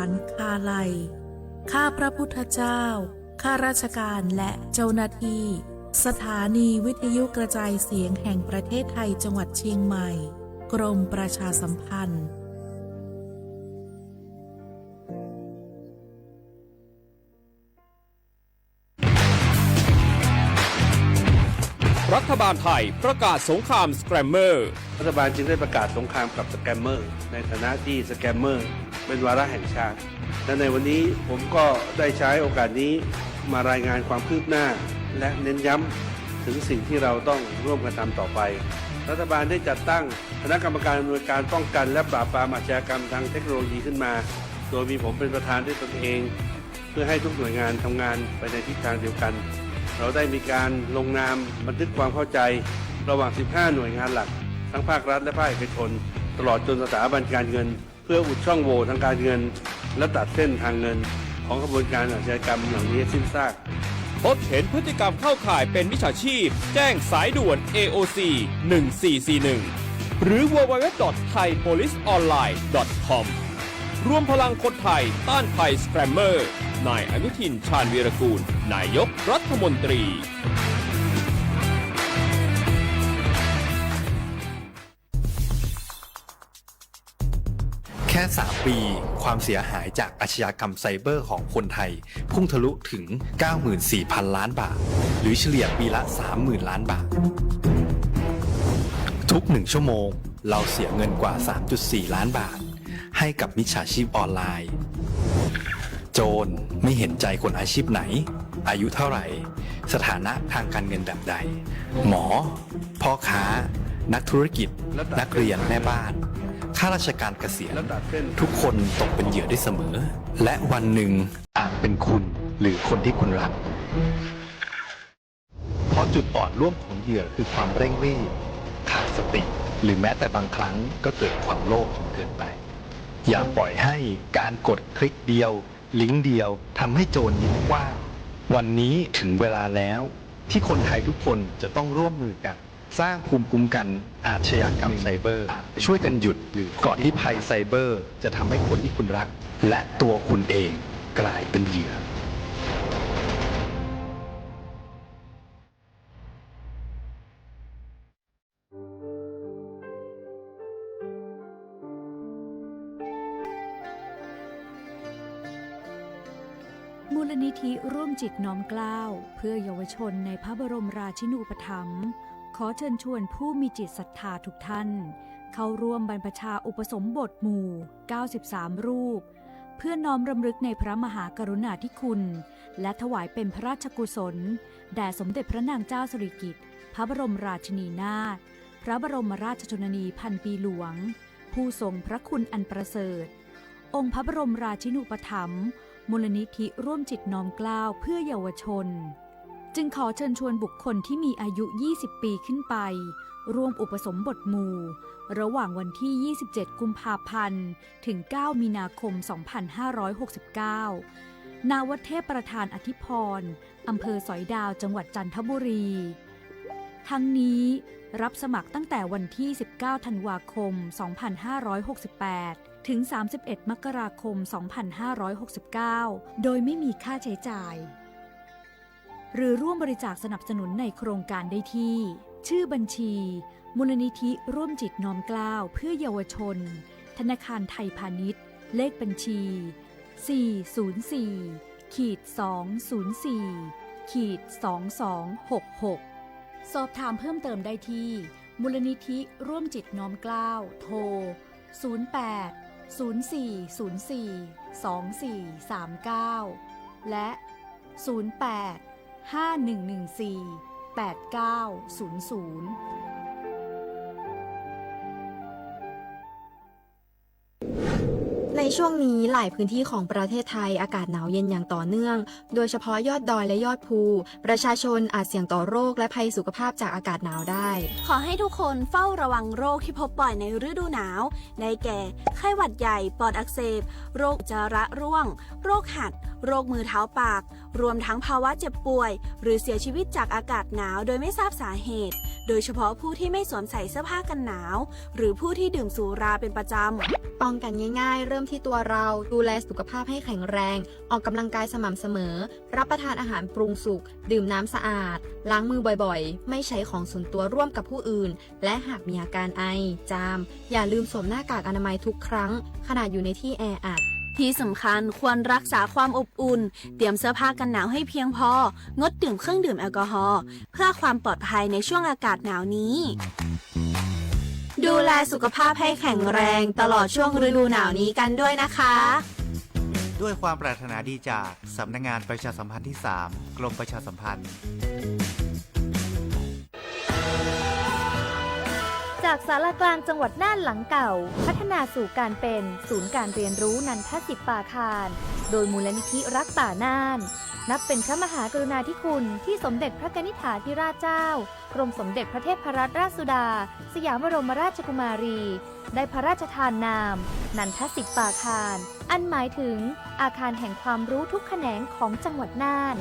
นคาลัย ข้าพระพุทธเจ้า ข้าราชการและเจ้าหน้าที่ สถานีวิทยุกระจายเสียงแห่งประเทศไทย จังหวัดเชียงใหม่ กรมประชาสัมพันธ์ รัฐบาลไทยประกาศสงครามสแกรมเมอร์ รัฐบาลจึงได้ประกาศสงครามกับสแกมเมอร์ ในฐานะที่สแกมเมอร์เป็นวาระแห่งชาติ และในวันนี้ผมก็ได้ใช้โอกาสนี้มารายงานความคืบหน้า และเน้นย้ำถึงสิ่งที่เราต้องร่วมกันทำต่อไป รัฐบาลได้จัดตั้งคณะกรรมการอำนวยการป้องกันและปราบปรามอาชญากรรมทางเทคโนโลยีขึ้นมา โดยมีผมเป็นประธานด้วยตนเอง เพื่อให้ทุกหน่วยงานทำงานไปในทิศทางเดียวกัน เราได้มีการลงนามบันทึกความเข้าใจระหว่าง สิบห้า หน่วยงานหลัก ทั้งภาครัฐและภาคเอกชน ตลอดจนสถาบันการเงิน เพื่ออุดช่องโหว่ทางการเงิน และตัดเส้นทางเงินของขบวนการอาชญากรรมเหล่านี้ให้สิ้นซาก พบเห็นพฤติกรรมเข้าข่ายเป็นมิจฉาชีพ แจ้งสายด่วน เอ โอ ซี หนึ่งสี่สี่หนึ่ง หรือ ดับเบิลยู ดับเบิลยู ดับเบิลยู ดอท ไทย โพลิส ออนไลน์ ดอท คอม รวมพลังคนไทยต้านภัยสแกรมเมอร์ นายอนุทิน ชาญวีรกูล นายกรัฐมนตรี แค่ สาม ปี ความเสียหายจากอาชญากรรมไซเบอร์ของคนไทย พุ่งทะลุถึง เก้าหมื่นสี่พัน ล้านบาท หรือเฉลี่ยปีละ สามหมื่น ล้านบาท ทุกหนึ่งชั่วโมง เราเสียเงินกว่า สามจุดสี่ ล้านบาท ให้กับมิจฉาชีพออนไลน์ โจรไม่เห็นใจคนอาชีพไหน อายุเท่าไหร่ สถานะทางการเงินแบบใด หมอ พ่อค้า นักธุรกิจ นักเรียน แม่บ้าน ข้าราชการเกษียณ ทุกคนตกเป็นเหยื่อได้เสมอ และวันหนึ่งอาจเป็นคุณหรือคนที่คุณรัก เพราะจุดอ่อนร่วมของเหยื่อคือความเร่งรีบ ขาดสติ หรือแม้แต่บางครั้งก็เกิดความโลภจนเกินไป อย่าปล่อยให้การกดคลิกเดียว ลิงก์เดียวทำให้โจรยิ้มกว้าง วันนี้ถึงเวลาแล้วที่คนไทยทุกคนจะต้องร่วมมือกัน สร้างภูมิคุ้มกันอาชญากรรมไซเบอร์ ช่วยกันหยุดก่อนที่ภัยไซเบอร์จะทำให้คนที่คุณรัก และตัวคุณเองกลายเป็นเหยื่อ มูลนิธิร่วมจิตน้อมเกล้าเพื่อเยาวชนในพระบรมราชินูปถัมภ์ ขอเชิญชวนผู้มีจิตศรัทธาทุกท่าน เข้าร่วมบรรพชาอุปสมบทหมู่ เก้าสิบสาม รูป เพื่อน้อมรำลึกในพระมหากรุณาธิคุณ และถวายเป็นพระราชกุศล แด่สมเด็จพระนางเจ้าสิริกิติ์ พระบรมราชินีนาถ พระบรมราชชนนีพันปีหลวง ผู้ทรงพระคุณอันประเสริฐ องค์พระบรมราชินูปถัมภ์ มูลนิธิร่วมจิตน้อมเกล้าเพื่อเยาวชน จึงขอเชิญชวนบุคคลที่มีอายุ ยี่สิบ ปีขึ้นไป ร่วมอุปสมบทหมู่ ระหว่างวันที่ ยี่สิบเจ็ด กุมภาพันธ์ ถึง เก้า มีนาคม สองพันห้าร้อยหกสิบเก้า ณ วัดเทพประธานอธิพร อำเภอสอยดาว จังหวัดจันทบุรี ทั้งนี้ รับสมัครตั้งแต่วันที่ สิบเก้า ธันวาคม สองพันห้าร้อยหกสิบแปด ถึง สามสิบเอ็ด มกราคม สองพันห้าร้อยหกสิบเก้า โดยไม่มีค่าใช้จ่าย หรือร่วมบริจาคสนับสนุนในโครงการได้ที่ ชื่อบัญชี มูลนิธิร่วมจิตน้อมเกล้าเพื่อเยาวชน ธนาคารไทยพาณิชย์ เลขบัญชี สี่ศูนย์สี่ ขีด สองศูนย์สี่ ขีด สองสองหกหก สอบถามเพิ่มเติมได้ที่ มูลนิธิร่วมจิตน้อมเกล้า โทร ศูนย์แปด ศูนย์สี่ศูนย์สี่ สองสี่สามเก้า และ ศูนย์แปด ห้าหนึ่งหนึ่งสี่ แปดเก้าศูนย์ศูนย์ ในช่วงนี้หลายพื้นที่ของประเทศไทยอากาศหนาวเย็นอย่างต่อเนื่อง โดยเฉพาะยอดดอยและยอดภู ประชาชนอาจเสี่ยงต่อโรคและภัยสุขภาพจากอากาศหนาวได้ ขอให้ทุกคนเฝ้าระวังโรคที่พบบ่อยในฤดูหนาว ได้แก่ ไข้หวัดใหญ่ ปอดอักเสบ โรคอุจจาระร่วง โรคหัด โรคมือเท้าปาก รวมทั้งภาวะเจ็บป่วย หรือเสียชีวิตจากอากาศหนาวโดยไม่ทราบสาเหตุ โดยเฉพาะผู้ที่ไม่สวมใส่เสื้อผ้ากันหนาว หรือผู้ที่ดื่มสุราเป็นประจำ ป้องกันง่ายๆ เริ่มที่ตัวเรา ดูแลสุขภาพให้แข็งแรง ออกกำลังกายสม่ำเสมอ รับประทานอาหารปรุงสุก ดื่มน้ำสะอาด ล้างมือบ่อยๆ ไม่ใช้ของส่วนตัวร่วมกับผู้อื่น และหากมีอาการไอ จาม อย่าลืมสวมหน้ากากอนามัยทุกครั้ง ขณะอยู่ในที่แออัด ที่สำคัญควรรักษาความอบอุ่น เตรียมเสื้อผ้ากันหนาวให้เพียงพอ งดดื่มเครื่องดื่มแอลกอฮอล์ เพื่อความปลอดภัยในช่วงอากาศหนาวนี้ ดูแลสุขภาพให้แข็งแรงตลอดช่วงฤดูหนาวนี้กันด้วยนะคะ ด้วยความปรารถนาดีจากสำนักงานประชาสัมพันธ์ที่สาม กรมประชาสัมพันธ์ จากศาลากลางจังหวัดน่านหลังเก่า พัฒนาสู่การเป็นศูนย์การเรียนรู้นันทสิปปาคาร โดยมูลนิธิรักป่าน่าน นับเป็นพระมหากรุณาธิคุณที่สมเด็จพระกนิษฐาธิราชเจ้า กรมสมเด็จพระเทพรัตนราชสุดา สยามบรมราชกุมารี ได้พระราชทานนาม นันทสิปปาคาร อันหมายถึงอาคารแห่งความรู้ทุกแขนงของจังหวัดน่าน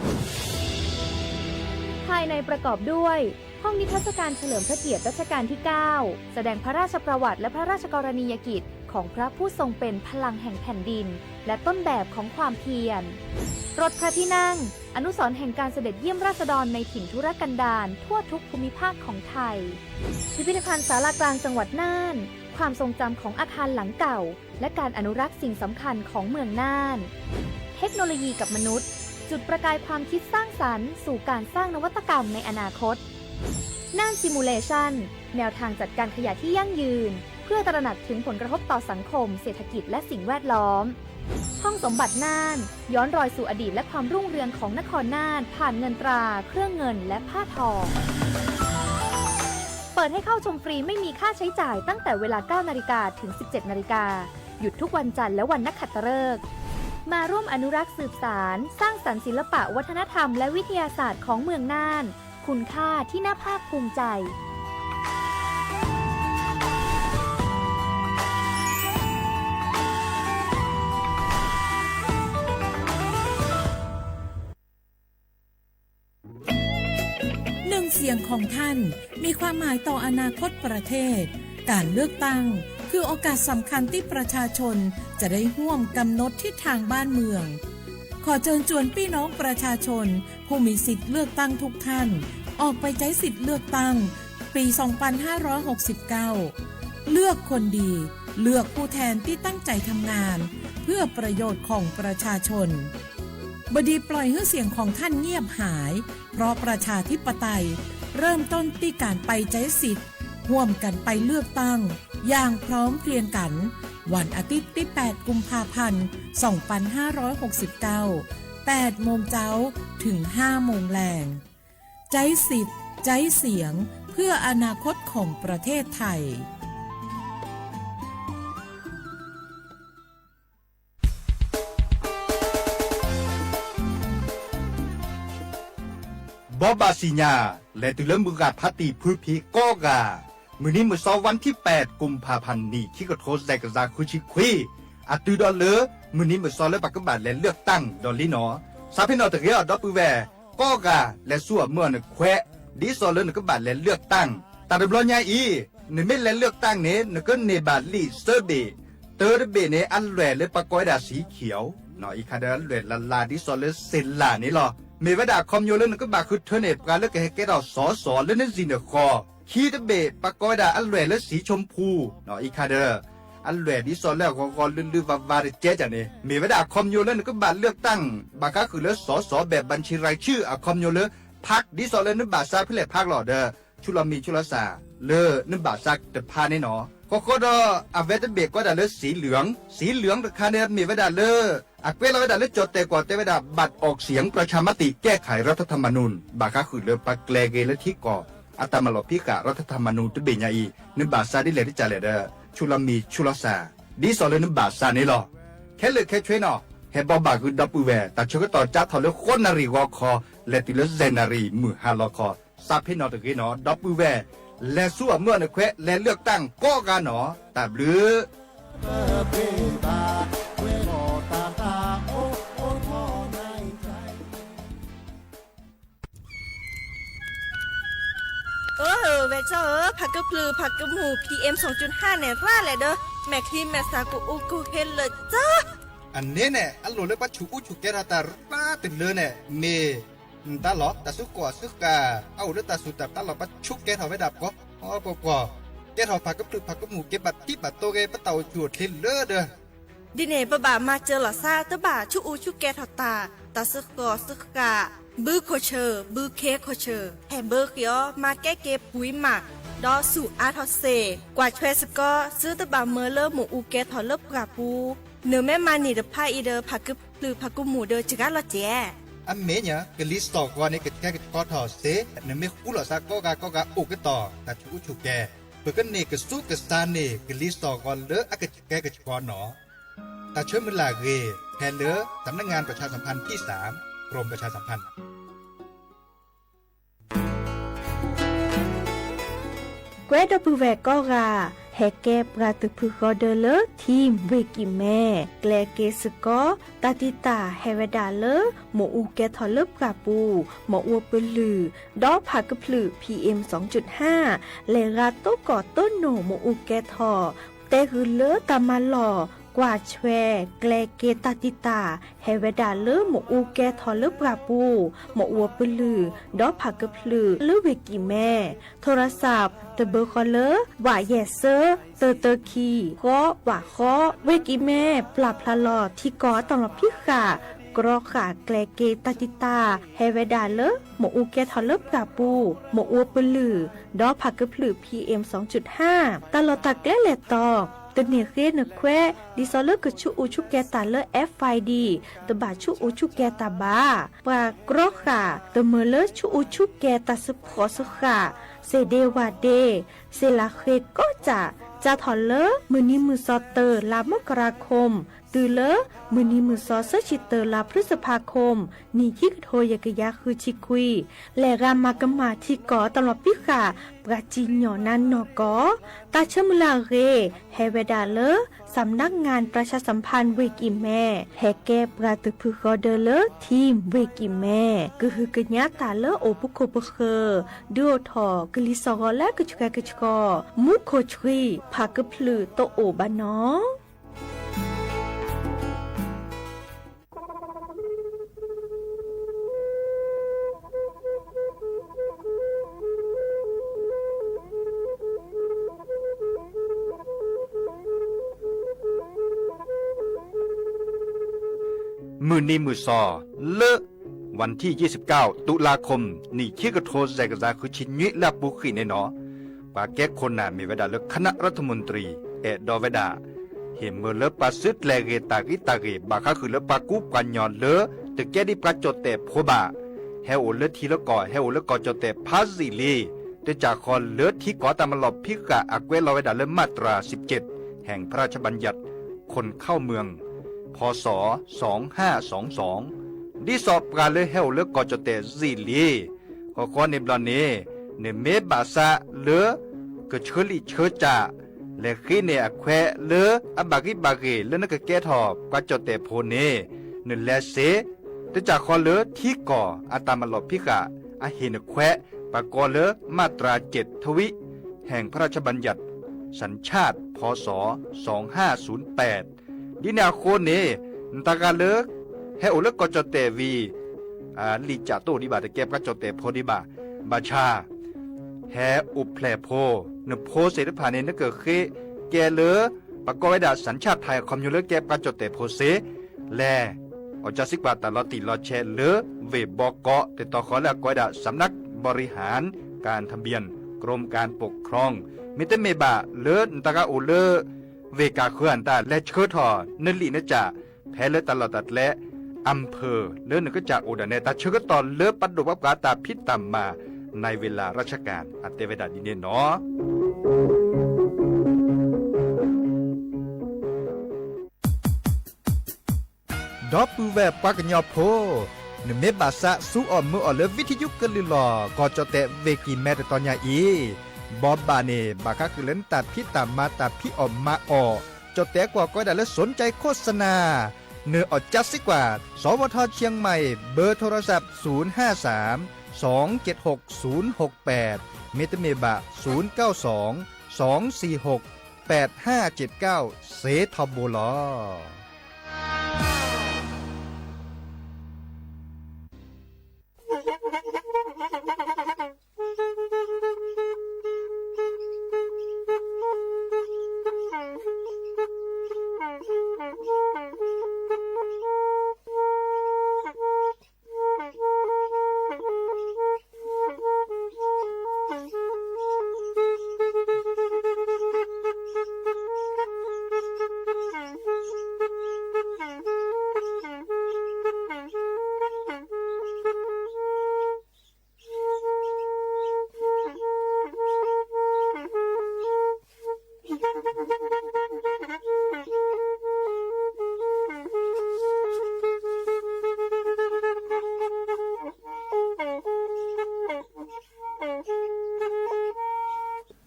ภายในประกอบด้วย ห้องนิทรรศการเฉลิมพระเกียรติรัชกาลที่เก้า แสดงพระราชประวัติและพระราชกรณียกิจของพระผู้ทรงเป็นพลังแห่งแผ่นดิน และต้นแบบของความเพียร รถพระที่นั่ง อนุสรณ์แห่งการเสด็จเยี่ยมราษฎรในถิ่นทุรกันดารทั่วทุกภูมิภาคของไทย พิพิธภัณฑ์ศาลากลางจังหวัดน่าน ความทรงจำของอาคารหลังเก่า และการอนุรักษ์สิ่งสำคัญของเมืองน่าน เทคโนโลยีกับมนุษย์ จุดประกายความคิดสร้างสรรค์สู่การสร้างนวัตกรรมในอนาคต น่าน Simulation แนวทางจัดการขยะที่ยั่งยืน เพื่อตระหนักถึงผลกระทบต่อสังคม เศรษฐกิจ และสิ่งแวดล้อม ห้องสมบัติน่าน ย้อนรอยสู่อดีตและความรุ่งเรืองของนครน่าน ผ่านเงินตรา เครื่องเงิน และผ้าทอ เปิดให้เข้าชมฟรีไม่มีค่าใช้จ่ายตั้งแต่เวลา เก้านาฬิกา ถึง สิบเจ็ดนาฬิกา หยุดทุกวันจันทร์และวันนักขัตฤกษ์ มาร่วมอนุรักษ์สืบสาน สร้างสรรค์ศิลปะวัฒนธรรมและวิทยาศาสตร์ของเมืองน่าน คุณค่าที่น่าภาคภูมิใจ หนึ่งเสียงของท่านมีความหมายต่ออนาคตประเทศ การเลือกตั้งคือโอกาสสำคัญที่ประชาชนจะได้ร่วมกำหนดทิศทางบ้านเมือง ขอเชิญชวนพี่น้องประชาชนผู้มีสิทธิ์เลือกตั้งทุกท่าน ออกไปใช้สิทธิ์เลือกตั้งปี สองพันห้าร้อยหกสิบเก้า เลือกคนดี เลือกผู้แทนที่ตั้งใจทำงาน เพื่อประโยชน์ของประชาชน บดีปล่อยให้เสียงของท่านเงียบหาย เพราะประชาธิปไตยเริ่มต้นที่การไปใช้สิทธิ์ ร่วมกันไปเลือกตั้ง อย่างพร้อมเพรียงกัน วันอาทิตย์ที่ แปด กุมภาพันธ์ สองพันห้าร้อยหกสิบเก้า แปด โมงเจ๊า ถึง ห้า โมงแลง ใจ๊สิทธิ์ ใจ๊เสียง เพื่ออนาคตของประเทศไทย ဘီဘၣ်စံၣ်ညါ လဲၤတုၤလၢမုၢ်ဂၤဖးတံၢ်ဖုဖံးကိးဂၤ, မုၢ်နံၤမုၢ်သီ วันที่แปด กุมภาพันธ์ နံၣ် ခံကထိ သဲကစၢ် ဃုဆံခွံ, အတုၤဒီးလၢ မုၢ်နံၤမုၢ်သီလၢပကဘၣ်လဲၤเลือกตั้งဒီးလံနီၤ, စးဖဲနီၣ်တဂ့ၤအီၤ ဒီပုၢ်ဝဲၢ်ကိးဂၤ လဲၤဆူအမုၢ်အနခွဲး, ဒ်သိးလၢနကဘၣ်လဲၤเลือกตั้ง, တၢ်တဘျီညါအံၤ နမ့ၢ်လဲၤเลือกตั้งန့ၣ် နကန့ၢ်ဘၣ်လံာ်သၢဘ့ၣ်, တၢတဘ့ၣ်န့ၣ် အလွဲၢ်လၢပကိးဝဲဒၣ် สีเขียว, အံၤခါဒီး အလွဲၢ်လၢ်လၢ် ဒ်သိးလၢစ့လၢ်န့ၣ်လီၤ. မ့ၢ်ဝဲဒၣ်အခီပညီလၢနကဘၣ်ဃုထၢန့ၢ် ပှၤလၢကဟဲကဲထီၣ်စီၤစီၤလၢနစံၣ်နဃီ, ခံတဘ့ၣ် ပကိးဝဲဒၣ်အလွဲၢ်လၢ สีชมพู, အံၤခါဒီး အလွဲၢ်ဒ်သိးလၢအဂီၤဂီၤလုၢ်လုၢ်ဝါဝါတကဲကၢ်န့ၣ် မ့ၢ်ဝဲဒၣ်အခီပညီလၢနကဘၣ်เลือกตั้ง ဘၣ်ဃးဃုာ်လၢစီၤစီၤ แบบบัญชีรายชื่อ အခီပညီလၢ พรรค ဒ်သိးလၢနဘၣ်စးဖဲလဲၣ် พรรค လီၤဒီး ဆူလီၤမံၤဆူလီၤစၢ် လၢနဘၣ်စးတဖၣ်န့ၣ်နီၤ, ဃီဃီဒီး အဝဲတဘ့ၣ်ကိးဒၣ်လၢ สีเหลือง, สีเหลือง တခါန့ၣ် မ့ၢ်ဝဲဒၣ်လၢ အကွဲးလီၤဝဲဒၣ်လၢ ကၠီၣ်တဲၣ်ကွီၢ်တဲဝဲဒၣ် บัตรออกเสียงประชามติแก้ไขรัฐธรรมนูญ ဘၣ်ဃးဃုာ်လၢပှၤကျဲၤဂ့ၤလၢထံကီၢ် အတၢ်မၤလီၤဖံးဃာ် รัฐธรรมนูญ တဘ့ၣ်ညါအံၤ နဘၣ်စးဒ်လဲၣ်တကၢ်လဲၣ်ဒီး ဆူလီၤမံၤဆူလီၤစၢ် ဒ်သိးလၢနဘၣ်စးန့ၣ်လီၤ. ခဲလၢာ်ခဲဆ့နီၤ ဟဲဘီဘၣ်ဃုာ်ဒီပုၢ်ဝဲၢ် တၢ်ဆၢကတီၢ်ကၠါထီၣ်လၢ ဃိးနၣ်ရံၣ်ဂီၤခီ လဲၤတုၤလၢ ယဲၢ်နၣ်ရံၣ်မုၢ်ဟါလီၤခီ, စးဖဲနီၣ်တဂ့ၤနီၤ ဒီပုၢ်ဝဲၢ် လဲၤဆူအမုၢ်အနခွဲး လဲၤเลือกตั้งကိးဂၤနီၤ တၢ်ဘျုး ကၠီဧၢ, ဖးကဖျုးဖးကမူၣ် PM သွင်จุดห้า န့ၣ် ရၣ်လဲၣ်ဒီး မဲာ်ချံမဲာ်သၣ်ကအိၣ်ကဟ့လၢာ်ကၠီ. အန့ၣ်န့ၣ် အလိၣ်လၢပှၤဆူးအူဆူးကဲထီၣ်တၢ်ရၣ်တလၢန့ၣ် မ့ၢ် နတၢ်လီၢ် တၢ်စုကီၢ်အစုဃာ် အအိၣ်လၢတၢ်စူၢ်တၢ်သးလီၢ် ပှၤဆူးကဲထီၣ်ဝဲဒၣ်ပှၤ ပှၤပှၤပှၤ ကဲထီၣ်ဖးကဖျုးဖးကမူၣ် ကဲဘၣ်ထံဘၣ်တိၢ်ဂ့ၤ ပတၢ်အိၣ်ဆူၣ်အိၣ်ချ့လၢဒီး ဒ်န့ၣ် ပဘၣ်မၤစၢၤလီၤသး တဘၣ်ဆူးအူဆူးကဲထီၣ်တၢ် တၢ်စုကီၢ်စုဃာ် ဘုခိၣ်ဆၢၣ် ဘုခ့ခိၣ်ဆၢၣ် ဟဲဘၢဃ့အီၤ မၤကဲက့ၤပှံၤမး ဒီးဆူၣ်အါထီၣ်စ့ၢ် ကွၢ်ထွဲစ့ၢ်ကီး သုတဘၣ်မၢလၢမ့ၣ်အူကဲထီၣ်လၢပှၢ်ပူၤ နမ့ၢ်မၤန့ၢ်တဖၣ်အံၤဒီး ဖးကဖျုးဖးကမူၣ်ဒီးစှၤလီၤစဲး. အမ့ၢ်ညါ ကလံၤစိးဂီၤန့ၣ် ကဆှဲကဆှီထီၣ်စ့ၢ် နမ့ၢ်ဃူလိာ်သးကိးဂၤကိးဂၤအိၣ်ကတီၢ် တၢ်ဆူးအူဆူးကဲ ပကန့ၢ်ကစူးကစၢ်န့ၢ် ကလံၤစိးဂီၤလၢအကဆှဲကဆှီနီၤ. တၢ်ဆၢမုၢ်လၢ်ဂ့ၤ ဖဲလၢ สำนักงานประชาสัมพันธ์ที่สาม กรมประชาสัมพันธ์ ကွဲဒီပုၢ်ဝဲၢ်ကိးဂၤ ဟဲကဲပှၤသုးဖုဃီဒၢလၢ ထံၣ်ဝ့ၢ်ကံၢ်မဲ ကျဲက့ၤစ့ၢ်ကီး တၢ်တံာ်တာ်ဟဲဝဲဒၣ်လၢ မ့ၣ်အူကဲထီၣ်လၢပှၢ်ပူၤ မ့ၣ်အူပလုၢ် ဒီးဖးကဖျုး PM သွင်จุดห้า လဲၤဂၤတိၢ်ကီၢ်တိၢ်နိၣ်မ့ၣ်အူကဲထီၣ် တဲဃုာ်လၢတၢ်မၤလီၢ် ကွၢ်ထွဲ ကျဲက့ၤတၢ်တံာ်တာ် ဟဲဝဲဒၣ်လၢမ့ၣ်အူကဲထီၣ်လၢပှၢ်ပူၤ မ့ၣ်အူပလုၢ် ဒီးဖးကဖျုးလၢဝ့ၢ်ကံၢ်မဲ ထိရစး တဘၢဃီလၢ ဝးယဲၢ်စၢ တၢတၢခံ ဃီ ဝးဃီ ဝ့ၢ်ကံၢ်မဲ ပျၢ်ဖျါလီၤထံကီၢ်အတၢ်လီၢ်ဖံးဃာ် ကြီဃာ်ကျဲက့ၤတၢ်တံာ်တာ် ဟဲဝဲဒၣ်လၢ မ့ၣ်အူကဲထီၣ်လၢပှၢ်ပူၤ မ့ၣ်အူပလုၢ် ဒီးဖးကဖျုး PM သွင်จุดห้า တၢ်လီၢ်တၢ်ကျဲလဲၤတီၤ တန့ၢ်ဃ့နခွဲး ဒ်သိးလၢကဆူးအူဆူးကဲတၢ်လၢ FID တဘၣ်ဆူးအူဆူးကဲတၢ်ဘၣ်. ပှၤကြီဃာ် တမၢလၢဆူးအူဆူးကဲတၢ်ဆူးဖှီၣ်ဆူးဃာ် စ့ၢ်ဒ့ဝၣ်ဒ့ စ့ၢ်လၢဃ့ကိးစၢ် စးထီၣ်လၢ မုၢ်နံၤမုၢ်သီ တၢ လါမကရၤခိၣ် တုၤလၢ မုၢ်နံၤမုၢ်သီ သၢဆံတၢ လါဖျုစဖါခိၣ် နံၣ်ခံကထိယဲၢ်ကယၤဃုဆံခွံ လဲၤဂၤမၤကမၣ်ထံကီၢ်တၢ်လီၢ်ဖံးဃာ် ပှၤစံၣ်ညီၣ်နါနီၢ်ကီၢ် တၢ်ဆၢမုၢ်လၢ်အဂ့ၢ် ဟဲဝဲဒၣ်လၢ สำนักงานประชาสัมพันธ์ ဝ့ၢ်ကံၢ်မဲ ဟဲကဲပှၤသုးဖုဃီဒၢလၢ ထံၣ်ဝ့ၢ်ကံၢ်မဲ ကဟုကညးတၢ်လၢအိၣ်ပူၤခိၣ်ပဃၢၤ ဒုးအိၣ်ထီၣ်ကလံၤစိးဂီၤလၢကဆှဲကဆှီ မူခိၣ်ဆှံ ဖးကဖျုးတအိၣ်ဘၣ်နီၤ. မုၢ်နံၤမုၢ်သီ လၢ วันที่ยี่สิบเก้า ตุลาคม နံၣ်ခံကထိယဲၢ်ကယၤဃုဆံနွံ လၢအပူၤဃံးန့ၣ်နီၤ ပှၤကဲခိၣ်နၢ်မ့ၢ်ဝဲဒၣ်လၢ คณะรัฐมนตรี အဲၣ်ဒိးဝဲဒၣ် ဟ့ၣ်မၢလၢပှၤစုကျဲၤဂ့ၤတၢ်ဂံၢ်တၢ်ဂ့ၢ် ဘၣ်ဃးဃုာ်လၢပှၤကူပှၤကညီလၢ တကဲဒ်ပှၤကၠီၣ်တဲၣ်ဖိဘၣ် ဟဲအိၣ်လၢထံလၢကီၢ် ဟဲအိၣ်လၢကီၢ်ကၠီၣ်တဲၣ်ဖးယံာ်လံ တကးဃီလၢထံကီၢ်တၢ်မၤလီၢ်ဖံးဃာ်အကွဲးလီၤဝဲဒၣ်လၢ มาตราสิบเจ็ด แห่งพระราชบัญญัติ คนเข้าเมือง พ.ศ. สองห้าสองสอง ဒ်သိးပှၤလၢဟဲအိၣ်လၢကီၢ်ကၠီၣ်တဲၣ်ယံာ်လံ ဃီဃီန့ၣ်ဘျီန့ၣ် နမ့ၢ်ဘၣ်ဆၣ်လၢ ကဆၢလံာ်ဆၢစၢ် လဲၤဃ့န့ၢ်အခွဲးလၢအဘၣ်ဂံၢ်ဘၣ်ဂ့ၤလၢနကကဲထီၣ်ပှၤကၠီၣ်တဲၣ်ဖိန့ၣ် နလဲၤစ့ တကးဃီလၢထံကီၢ်အတၢ်မၤလီၢ်ဖံးဃာ် အဟ့ၣ်နခွဲး ပှၤကိးလၢ มาตราเจ็ด ทวิ แห่งพระราชบัญญัติ สัญชาติ พ.ศ. สองห้าศูนย์แปด ဒ်န့ၣ်အဃိန့ၣ် နတၢ်ဂၤလၢ ဟဲအိၣ်လၢကီၢ်ကၠီၣ်တဲၣ်ဝံၤ လံာ်ကၠးတအိၣ်ဒံးဘၣ် တကဲပှၤကၠီၣ်တဲၣ်ဖိဒံးဘၣ် ဘၣ်ဆၣ် ဟဲအိၣ်ဖျဲၣ်ဖိ နဖိသ့ၣ်တဖၣ်န့ၣ် နကဃ့ကဲလၢ ပှၤကိးဝဲဒၣ် สัญชาติไทย အခီပညီလၢကဲပှၤကၠီၣ်တဲၣ်ဖိစ့ လဲၤ အီၣ်ကၠၢစံးကွၢ်တၢ်လီၤတံၢ်လီၤဆဲးလၢ ဝ့ၢ်ဘီကီး တတီၤဃီလၢအကိးဝဲဒၣ် สำนักบริหารการทะเบียน กรมการปกครอง မ့တမ့ၢ်ဘၣ်လၢနတၢ်ဂၤအိၣ်လၢ ဝ့ၢ်ကၢ်ဃၢၤအတၢ် လဲၤဆှၢထီၣ်နလံာ်နကၠး ဖဲလၢတၢ်လီၢ်တၢ်ကျဲ อำเภอ လၢနကစၢ်အိၣ်ဒၣ်နဲ တၢ်ဆၢကတီၢ်လၢပဒိၣ်ပှၤပှၤတၢ်ဖံးတၢ်မၤ ในเวลาราชการ အတဲဝဲဒၣ်ဒ်န့ၣ်နီၤ. ဒီပုၢ်ဝဲၢ်ပှၤကညီဖိ, နမ့ၢ်ဘၣ်ဆၣ်ဆူအီၣ်မၢအီၣ်လၢ ဝံထယုကလုၢ်လီၢ် ကီၢ်ကၠီၣ်တဲၣ်ဝ့ၢ်ကံၢ်မဲတတီၤညါအံၤ, ဘီဘၣ်န့ၣ် ဘၣ်ဃးဃုာ်လၢနတၢ်ဖံးတၢ်မၤတၢ်ဖံးအီၣ်မၤအီၣ်, ကၠီၣ်တဲၣ်ကွၢ်ကိးဝဲဒၣ်လၢ สนใจโฆษณา နအီၣ်ကၠၢစံးကွၢ် สวท.เชียงใหม่ เบอร์โทรศัพท์ ศูนย์ห้าสาม สองเจ็ดหก ศูนย์หกแปด မ့တမ့ၢ်ဘၣ် သုနကၠီ သွင်သီၣ် သွင်သီၣ် ပၠဲၣ်သၣ် ၸၠဲၣ်သၣ် စ့ထီဘိလီၤ.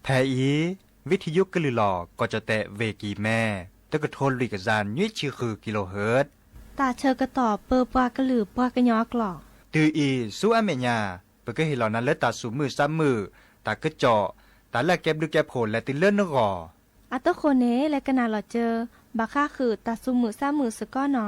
ဖဲအံၤ ဝံထယုကလုၢ်လီၤ ကီၢ်ကၠီၣ်တဲၣ် ဝ့ၢ်ကံၢ်မဲ တကထိလွံၢ်ကယၤနွံဆံဃု kilohertz တၢ်ဆၢကတီၢ်ပၢပှၤကလုာ်ပှၤကညီအကျိာ်. တုၤအံၤဆူအမဲာ်ညါ ပကဟ့ၣ်လီၤနၤလၢတၢ်သူၣ်မုာ်သးမုာ်, တၢ်ကစီၣ်, တၢ်လၢအကဲဘျုးကဲဖှိၣ်လဲၤတုၤလၢနဂီၢ်. အတဃိန့ၣ် လဲၤကနၣ်လီၤစၢၤ ဘၣ်ဃးဃုာ်တၢ်သူၣ်မုာ်သးမုာ်စ့ၢ်ကီးနီၤ.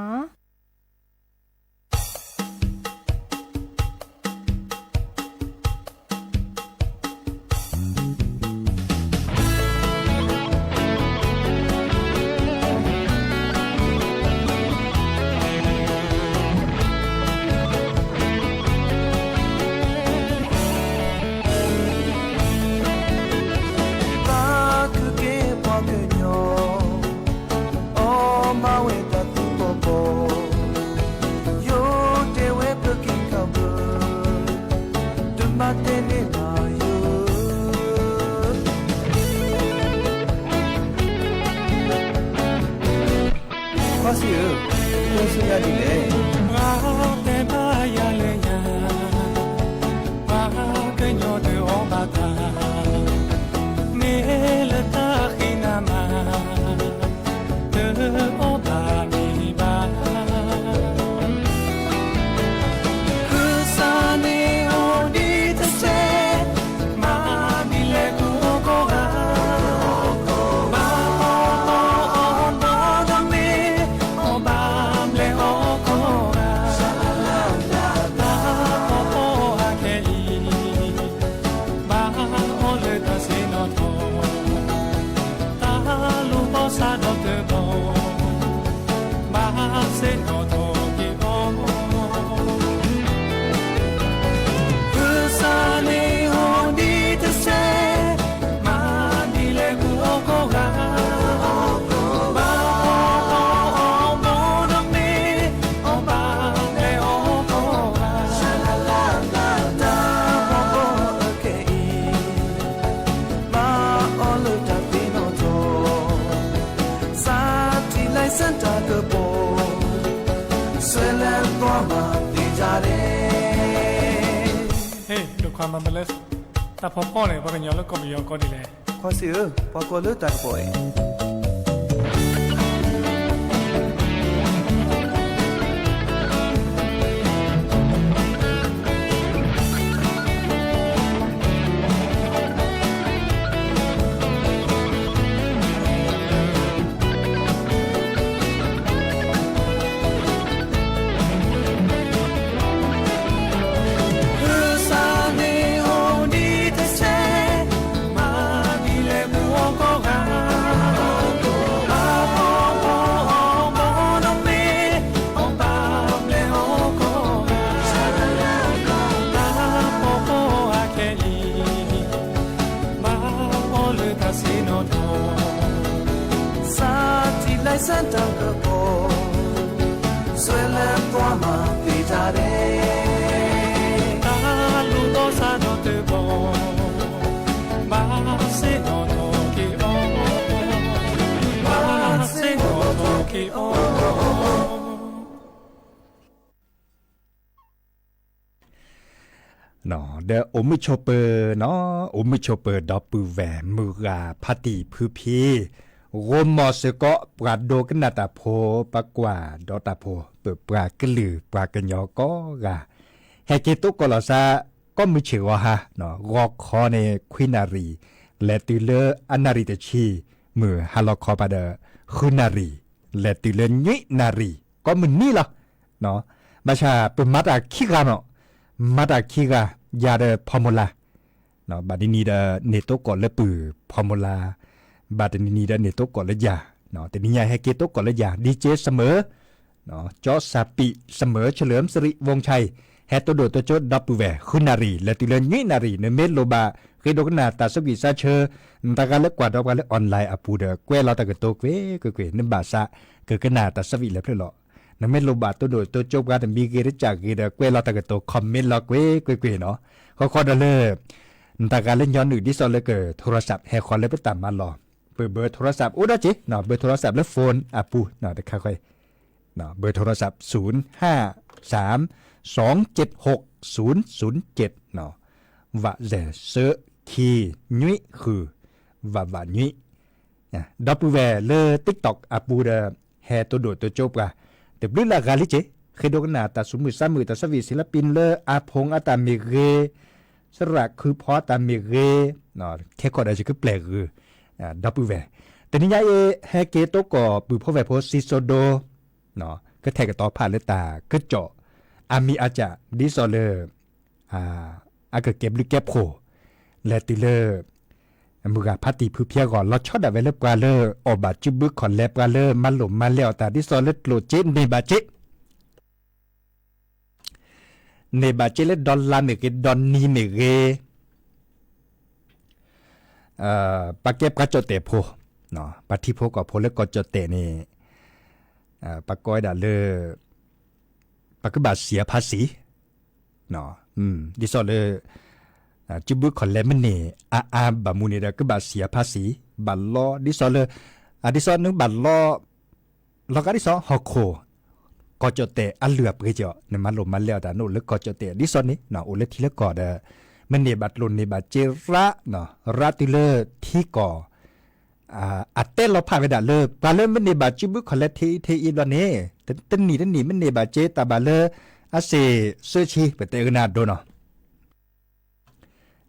ပှၤကလုာ်က့ၤပှၤကညီ အီၣ်မၤဝဲတၢ်သူၣ်ပီၤပီၤ, ယိၤတဲဝဲပက့ၤခးဘၢ, တမၤတဲန့ၢ်ဘၣ်ယိၤ ခီဆံဧၢ, အိၣ်ဆူညါဒ်လဲၣ်. ပှၤတဲဘၣ်ယၤလၢယၤ, ပှၤကညီတအီၣ်ဘၣ်တၢ်, မ့ၢ်လၢတၢ်ဃံနၤမး, တအီၣ်ဘၣ်န့ၣ်ဘၣ်. ကစၢ်န့ၣ်အိၣ်ဒံးတစဲး, မၤဒ်လဲၣ်ကအိၣ်ကိးဂၤ, ဘၣ်အီၣ်အီၣ်အီၣ်ဘီဒီးမ့ၢ်, အီၣ်ဘၣ်ဘျဲၣ်အီၣ်ကိးဂၤ, တၢ်အီၣ်အီၣ်အခဲအံၤ, ဘၣ်အီၣ်လၢတၢ်ဆ့ၣ်နီၤထီၣ်, တၢ်လူၤဘီၣ်စးဒီးတဘီ, ဘၣ်ဆ့ၣ်နီၤထီၣ်က့ၤအီၤ, ကစၢ်န့ၣ်အိၣ်ဒံးတစဲး, မၤဒ်လဲၣ်ကအိၣ်ကိးဂၤ, ဘၣ်အီၣ်အီၣ်အီၣ်ဘီဒီးမ့ၢ်, အီၣ်ဘၣ်ဘျဲၣ်အီၣ်ကိးဂၤ, တၢ်အီၣ်အီၣ်အခဲအံၤ, ဘၣ်အီၣ်လၢတၢ်သ့ၣ်နီၣ်ထီၣ်, စးထီၣ်လၢစဲးတၢ်ကပီၤ, စွဲလဲၣ်သွါမၤသ့ၣ်တၢ်ဒဲး. ဟ့ၣ် ဒိၣ်ခွါမၤမလဲၣ်, တၢ်ဖီဖီန့ၣ် ပှၤကညီလၢကီၢ်ပယီၤကီၢ်ဒ်လဲၣ်. ခီဆံဧၢ, ပှၤကိးလၢတၢ်ကပီၤအံၤ. ဘၣ်အီၣ်လၢတၢ်ဆ့ၣ်နီၤထီၣ်, စးထီၣ်လၢစဲးတၢ်ကပီၤ, စွဲလဲၣ်သွါမၤသ့ၣ်တၢ်ဒဲး. တၢ်လူၤဘီၣ်စးဒီးတဘီ, ဘၣ်ဆ့ၣ်နီၤထီၣ်က့ၤအီၤ, ဘၣ်ဆ့ၣ်နီၤထီၣ်က့ၤအီၤ. ဒီးအိၣ်မုာ်ဆိးပၢၤနီၤ, အိၣ်မုာ်ဆိးပၢၤဒီပုၢ်ဝဲၢ်မုၢ်ဂၤဖါတံၢ်ဖုဖံ, ဂီၤမီၢ်စ့ၢ်ကီး ပှၤဒိကနၣ်တၢ်ဖိ, ပှၤကွၢ်ဒီးတၢ်ဖိ, ပပှၤကလုာ်ပှၤကညီကိးဂၤ, ဟဲက့ၤသကိးလီၤစၢ်, ကိးမုၢ်ဆ့ၣ်ဂီၤဟါ, ဂီၤခီန့ၣ် ခွံနၣ်ရံၣ်, လဲၤတုၤလၢအနၣ်ရံၣ်တဆံ, မုၢ်ဟါလီၤခီပၤဒီး ဃုနၣ်ရံၣ်, လဲၤတုၤလၢနွံနၣ်ရံၣ်, ကိးမုၢ်နံၤလီၤ. ဘၣ်ဆၣ်ပမၤတၢ်ခံဂၤမး, မၤတၢ်ခံဂၤ, ယၤဒီးဖီမူလါ ဘၣ်တနံၤဒီးန့ၢ်တိကိးလၢပုၢ်ဖီမူလါ, ဘၣ်တနံၤနံၤဒီးန့ၢ်တိကိးလၢယၤ, တနံၤညါဟဲက့ၤတိကိးလၢယၤ ဒီးကၠ့စမၢၢ်, ကၠီစၢ်ပံးစမၢၢ် เฉลิมสิริวงศ์ชัย, ဟဲတိၢ်ဒိၣ်တိစၢၤ ဒီပုၢ်ဝဲၢ် ဃုနၣ်ရံၣ် လဲၤတုၤလၢနွံနၣ်ရံၣ်, နမ့ၢ်လိၣ်ဘၣ် ဃ့ဒိကနၣ်တၢ်ဆၢကွံာ်ဆၢဆၢ, နတၢ်ဂၤလၢကွၢ်ဒီးပှၤလၢ online အပူၤဒီး ကွဲးလီၤတၢ်ကတိၤကွ့ၢ်ကွ့ၢ်ကွ့ၢ်, နဘၣ်ဆၣ် ကကနၣ်တၢ်ဆၢကွံာ်လၢဖျၢၣ်လီၤ. နမ့ၢ်လိၣ်ဘၣ်တိၢ်ဒိၣ်တိစၢၤပှၤတမံၤဂ့ၤတစၢ်ဂ့ၤဒီး ကွဲးလီၤတၢ်ကတိၤ comment လီၤကွ့ၢ်ကွ့ၢ်ကွ့ၢ်နီၤ, ဃီဃီဒီးလၢ နတၢ်ဂၤလၢညီနုၢ် ဒ်သိးလၢကထိရစး ဟဲဃီၤလၢပတၢ်မၤလီၢ်, ပဘၢထိရစးအိၣ်ဒီးက့ၤ, ဘၢထိရစးလၢ phone အပူၤတခါဃီ, ဘၢထိရစး ศูนย์ห้าสามสองเจ็ดหกศูนย์ศูนย์เจ็ด ဝးစဲးစၢခံနွံဃု ဝးဝးနွံ, ဒီပုၢ်ဝဲၢ်လၢ TikTok အပူၤဒီး ဟဲတိၢ်ဒိၣ်တိစၢၤပှၤ, တဘျုးလၢအဂၤလံက့ၤ, ဃ့ဒိကနၣ်တၢ်သူၣ်မုာ်သးမုာ် တၢ်ဆၢကွံာ် ศิลปิน လၢအဖီအတၢ်မ့ၢ်ဂ့ၤ, စရၣ်ခုဖီအတၢ်မ့ၢ်ဂ့ၤ, ခဲခိၣ်ဒီးယကပျဲၢ်ဂုၤ, ဒီပုၢ်ဝဲၢ်, တနံၤညါအံၤ ဟဲက့ၤတိကိးပုၢ်ဖိဝဲၢ်ဖိ စံၣ်စိၤဒိ, ကထဲးကတီၤဖးလၢတၢ်ကစီၣ် အမံၤအစၢ် ဒ်သိးလၢ အကကဲဘျုးကဲဖှိၣ် လဲၤတုၤလၢ မုၢ်ဂၤဖါတံၢ်ဖုဖျဲဂီၢ် လီၤဆီဒၣ်ဝဲလၢပှၤလၢအီၣ်ဘၣ်စုဘုခီၣ်လဲၤ ပှၤလၢမၤလိာ်မၤလဲအီၣ်တၢ် ဒ်သိးလၢကျိၣ်စ့န့ၢ်ဘၣ်စ့ န့ၢ်ဘၣ်စ့လၢ dollar မ့ၢ်ဂ့ၤ ဒီနံၤမ့ၢ်ဂ့ၤ, ပှၤကဲပှၤကၠီၣ်တဲၣ်ဖိ, ပှၤထံဖိကီၢ်ဖိလၢကီၢ်ကၠီၣ်တဲၣ်န့ၣ်, ပှၤကိးဝဲဒၣ်လၢ ပကဘၣ်စံးအဖါစံး, ဒ်သိးလၢ စုဘုခီၣ်လဲၤမ့ၢ်န့ၢ်အါအါဘၣ်မူန့ၣ်ဒီး ကဘၣ်စံးအဖါစံး, ဘၣ်လီၤဒ်သိးလၢ အဒ်သိးနဘၣ်လီၤ လီၤဂာ်ဒ်သိးဟီၣ်ခိၣ် ကီၢ်ကၠီၣ်တဲၣ်အလုၢ်အပှ့ၤကီး နမၤလိာ်မၤလဲအီၣ်တၢ် နအိၣ်လၢကီၢ်ကၠီၣ်တဲၣ် ဒ်သိးန့ၣ် အိၣ်လၢထံလၢကီၢ်ဒီး မ့ၢ်န့ၢ်ဘၣ်ကျိၣ်န့ၢ်ဘၣ်စ့ရး, ရးတုၤလၢထံကီၢ် အတဲလီၤဖးဝဲဒၣ်လၢ ပှၤလၢမ့ၢ်န့ၢ်ဘၣ်စုဘုခီၣ်လဲၤထံအံၤထံအံၤဘျီန့ၣ် တနံၣ်တနံၣ်မ့ၢ်န့ၢ်ဘၣ်စ့တၢ်ဘၣ်လၢ အစ့ၣ်စၢဆံ ပတဲကနၣ်ဒိနီၤ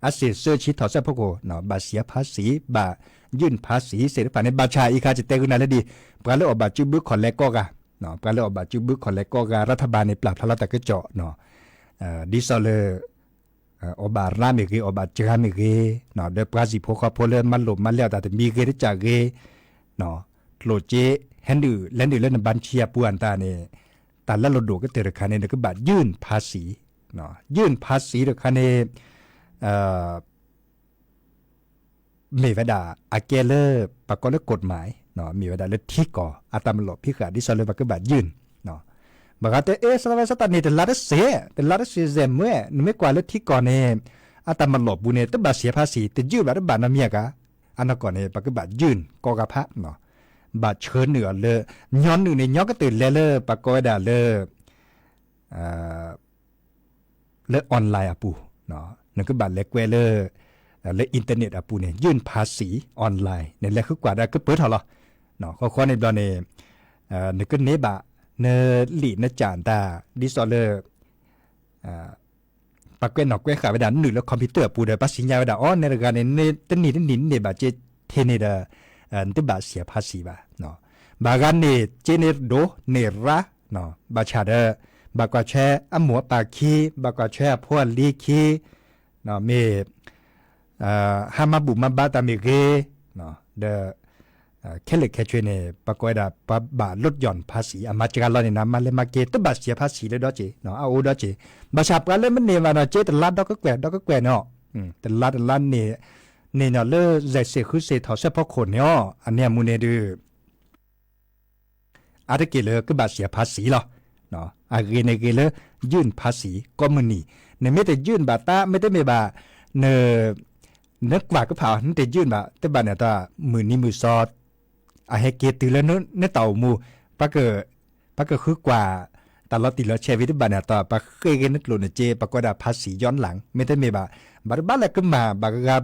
အစ့ၣ်စၢဆံထီၣ်စဲးဖီခိၣ် ဘၣ်စံးအဖါစံး ဘၣ်ယုၢ်ဖါစံးသ့ၣ်တဖၣ်န့ၣ် ဘၣ်ဆၣ်အံၤခါ ယတဲကနၣ်လၢဒ် ပှၤလၢအီၣ်ဘၣ်စုဘုခီၣ်လဲၤကိးဂၤ, ပှၤလၢအီၣ်ဘၣ်စုဘုခီၣ်လဲၤကိးဂၤ ရၤထဘၣ်န့ၣ် ပျၢ်ဖျါလီၤတၢ်ကစီၣ် ဒ်သိးလၢ အီၣ်ဘၣ်ရးမ့ၢ်ဂ့ၤ အီၣ်ဘၣ်စှၤမ့ၢ်ဂ့ၤ, ဒီးပှၤစံၣ်ဖိဃီဖိလၢမၤလိာ်မၤလဲအီၣ်တၢ်တမံၤဂ့ၤတစၢ်ဂ့ၤ, ကျိၣ်စ့ ဟဲနုာ်လဲၤနုာ်လၢနဘၣ်ဆံအပူၤအတၢ်န့ၣ်, တၢ်လၢလိၣ်ဒိၣ်ကတၢၢ်တခါန့ၣ် နကဘၣ်ယုၢ်ဖါစံး, ယုၢ်ဖါစံးတခါန့ၣ် မ့ၢ်ဝဲဒၣ် အကဲလၢ ပှၤကိးလၢ กฎหมาย မ့ၢ်ဝဲဒၣ်လၢထံကီၢ် အတၢ်မၤလိာ်ဖံးဃာ် ဒ်သိးလၢပှၤကဘၣ်ယုၢ်, ဘၣ်ဃးတဲ အ့ စးဝဲစးတၢ်န့ၣ် တလါတစ့ၢ်, တလါတစ့ၢ်စဲးမွဲ, နမ့ၢ်ကွၢ်လၢထံကီၢ်န့ၣ် အတၢ်မၤလိာ်ပူၤန့ၣ် တဘၣ်စံးဖါစံး တယုၢ်ဘၣ်တဘၣ်နီတမံၤအဂၤ, အနီၢ်ကီၢ်န့ၣ် ပှၤကဘၣ်ယုၢ်ကိးဂၤဖး, ဘၣ်ဆှၢနုာ်အီၤလၢ ညီနုၢ်န့ၣ် ညီကတၢၢ်လဲၤလၢ ပှၤကိးဝဲဒၣ်လၢ လၢ online အပူၤ, နကဘၣ်လဲၤကွဲးလၢ လၢ internet အပူၤန့ၣ် ယုၢ်ဖါစံး online န့ၣ် လဲၤဃုကွၢ်ဒီးကပၢၤထီၣ်လီၤ. ဃီဃီန့ၣ်ဘျီန့ၣ် နကန့ၢ်ဘၣ် နလံာ်နကၠၣ်တၢ် ဒ်သိးလၢ ပှၤကွဲးနီၣ်ကွဲးဃာ်ဝဲဒၣ်နုာ်လၢ computer အပူၤဒီး ပှၤစံးညါဝဲဒၣ် အီ နဲတဂၤန့ၣ် တနံၣ်တနံၣ်န့ၢ်ဘၣ်စ့ ထဲန့ၣ်ဒီး နတဘၣ်စံးဖါစံးဘၣ်. ဘၣ်ဂၤန့ၢ်စ့န့ၣ်ဒိၣ်န့ၢ်ရါ ဘၣ်ဆၣ်ဒီး ဘၣ်ကွၢ်ထွဲအမိၢ်အပၢ်ခံ, ဘၣ်ကွၢ်ထွဲအဖိအလံၤခံ, မ့ၢ် ဟးမၤဘူၣ်မၤဘါတၢ်မ့ၢ်ဂ့ၤ, ဒီး ခဲလၢာ်ခဲဆ့န့ၣ် ပှၤကိးဝဲဒၣ် ပှၤဘၣ်လိယွၢ်ဖါစံး အမၤစှၤလီၤန့ၣ်နၤ မၤလဲၤမၤက့ၤ တဘၣ်စံးဖါစံးလၢဒီက့ၤ အအိၣ်ဒီက့ၤ, ဘၣ်ဆၣ်ပှၤလၢမ့ၢ်န့ၢ်ဘၣ်နီၢ်စ့တလါဒီကကွဲၢ် ဒီကကွဲၢ်န့ၣ် တလါတလါန့ၣ် န့ၢ်နီၢ်လၢ စဲးစ့းဃုစ့းထီၣ်စဲးဖီခိၣ်န့ၣ် အန့ၣ်အမူန့ၣ်ဒုး အါတက့ၢ်လၢကဘၣ်စံးဖါစံးလီၤ. အဂ့ၢ်န့ၣ်ဂ့ၢ်လၢ ယုၢ်ဖါစံး ကိးမုၢ်နံၤ, နမ့ၢ်တယုၢ်ဘၣ်တၢ် မ့တမ့ၢ်ဘၣ် န နကွၢ်ကဖၣ်အီၤ နတယုၢ်ဘၣ် တဘၣ်န့ၣ်တၢ် မုၢ်နံၤမုၢ်သီ အဟဲက့ၤတုၤလၢနတၢ်အိၣ်မူ ပှၤက ပှၤကဃုကွၢ် တၢ်လီၤတံၢ်လီၤဆဲးဝံၤတဘၣ်န့ၣ်တၢ် ပှၤဃ့က့ၤနကျိၣ်နစ့ ပှၤကိးဝဲဒၣ်ဖါစံး ย้อนหลัง မ့တမ့ၢ်ဘၣ် ဘၣ်တဘၣ်လၢကမၤ ဘၣ်ဂၤ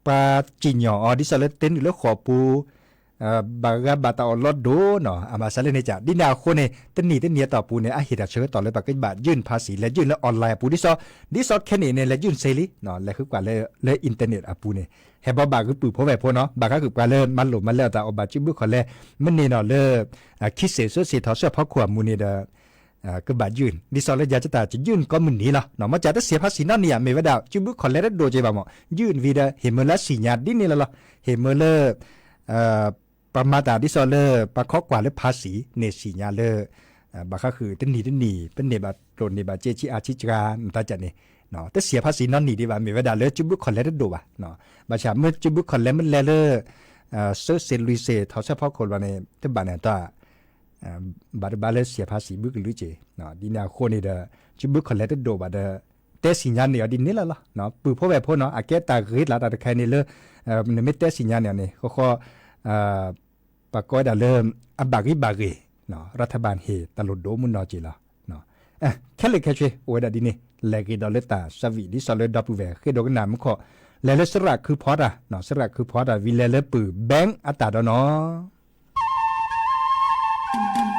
ပှၤစံၣ်ညီၣ်အီၤ ဒ်သိးလၢတ့နုာ်လၢဃိာ်ပူၤ ဘၣ်ဂၤဘၣ်တၢ်အီၣ်လီၤဒိၣ်နီၤ အမၤစၢၤလၢန့ၣ်က ဒ်န့ၣ်အဃိန့ၣ် တနံၣ်တနံၣ်အတီၢ်ပူၤန့ၣ် အဟ့ၣ်တၢ်ဆၢကတီၢ်လၢပကဘၣ် ยื่นภาษี လဲၤ ยื่น လၢ online အပူၤ ဒ်သိး ဒ်သိးခဲန့ၣ်န့ၣ် လဲၤ ยื่น စ့လံနီၤ လဲၤဃုကွၢ်လၢ လၢ internet အပူၤန့ၣ် ဟဲဘီဘၣ်ဂုၢ်ပုၢ်ဖိဝဲၢ်ဖိနီၤ ဘၣ်ဃးဃုာ်ပှၤလၢမၤလိာ်မၤလဲအီၣ်တၢ်အီၣ်ဘၣ်စုဘူးကီၢ်လဲၢ် မ့ၢ်န့ၢ်နီၤလၢ ခံစ့ၣ်စိစ့ၣ်ထီၣ်ဆၢဖီခိၣ်အမူးန့ၣ်ဒီး ကဘၣ် ยื่น ဒ်သိးလၢယၤကတၢၢ် က ยื่น ကိးမုၢ်နံၤလီၤ မ့ၢ်ကတသ့ၣ်ယဲၢ် ภาษี နီတမံၤ မ့ၢ်ဝဲဒၣ် စုဘူးကီၢ်လဲၢ်တဒိၣ်က့ဘၣ်မး ยื่น ဝံၤဒီး ဟ့ၣ်မၢလၢအစံၣ်ညါဒ်န့ၣ်လီၤလီၤ ဟ့ၣ်မၢလၢ ပှၤမၤတၢ်ဒ်သိးလၢ ပှၤခိးကွၢ်လၢ ภาษี န့ၣ်စံၣ်ညါလၢ ဘၣ်ဃးဃုာ်တနံၣ်တနံၣ် ပန့ၢ်ဘၣ်ကျိၣ်န့ၢ်ဘၣ်စ့ဆံးအါဆံးစှၤ မတၤကန့ၣ် တသ့ၣ်ယဲၢ် ภาษี နီတမံၤဒံးဘၣ် မ့ၢ်ဝဲဒၣ်လၢစုဘူးကီၢ်လဲၢ်တဒိၣ်ဘၣ် ဘၣ်ဆၣ်မ့ၢ်စုဘူးကီၢ်လဲၢ်မ့ၢ်လဲၤလၢ သၢစ့ၣ်လွံၢ်စ့ၣ်ထီၣ်ဆၢဖီခိၣ်လီၤန့ၣ် တဘၣ်န့ၣ်တၢ် ဘၣ်တဘၣ်လၢသ့ၣ်ယဲၢ် ภาษี ဘူးကလုာ်က့ ဒ်န့ၣ်အဃိန့ၣ်ဒီး စုဘူးကီၢ်လဲၢ်တဒိၣ်ဘၣ်ဒီး တဲစံၣ်ညါန့ၢ်အီၤဒ်န့ၣ်လီၤလီၤ ပုၢ်ဖိဝဲၢ်ဖိနီၤ အကဲတၢ်ဂ့ၤလၢတၢ်တခါန့ၣ်လၢ နမ့ၢ်တဲစံၣ်ညါန့ၢ်အီၤန့ၣ် ဃီဃီ ပှၤကိးဝဲဒၣ်လၢ အဘၣ်ဂ့ၤဘၣ်ဂ့ၤ รัฐบาล ဟ့ၣ်တၢ်လိၣ်ဒိၣ်မုၢ်နီၢ်က့လီၤ ခဲလၢာ်ခဲဆ့အိၣ်ဝဲဒၣ်ဒ်န့ၣ် လဲၤဂ့ၤဒီးလၢတၢ် service ဒ်သိးလၢဒီပုၢ်ဝဲၢ်ဃ့ဒိကနၣ်မူခိၣ် လဲၤလၢစရၣ်ခုဖီတၢ် စရၣ်ခုဖီတၢ်ဝံၤလဲၤလၢပုၢ် bank အတၢ်ဒီးနီၤ ကၠီတဲ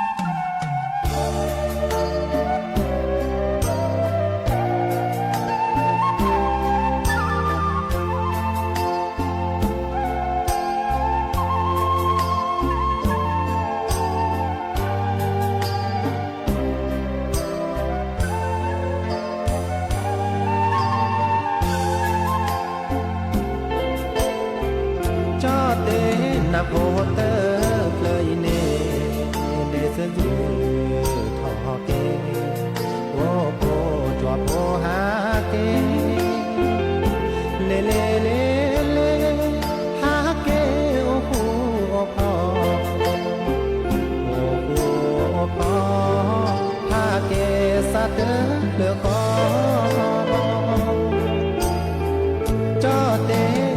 နၢ်ဖိတဖျၢၣ်အံၤန့ၣ် ဒဲးစၢၤစုထီၣ်က့ၤ အိၣ်ဖိတြီဖိဟးက့ၤ လဲၤလဲၤလဲၤလဲၤ ဟးက့ၤအိၣ်ဃူအိၣ်ဖိး အိၣ်ဃူအိၣ်ဖိး ဟးက့ၤစးတဖျၢၣ်ဃီ ကၠီတဲ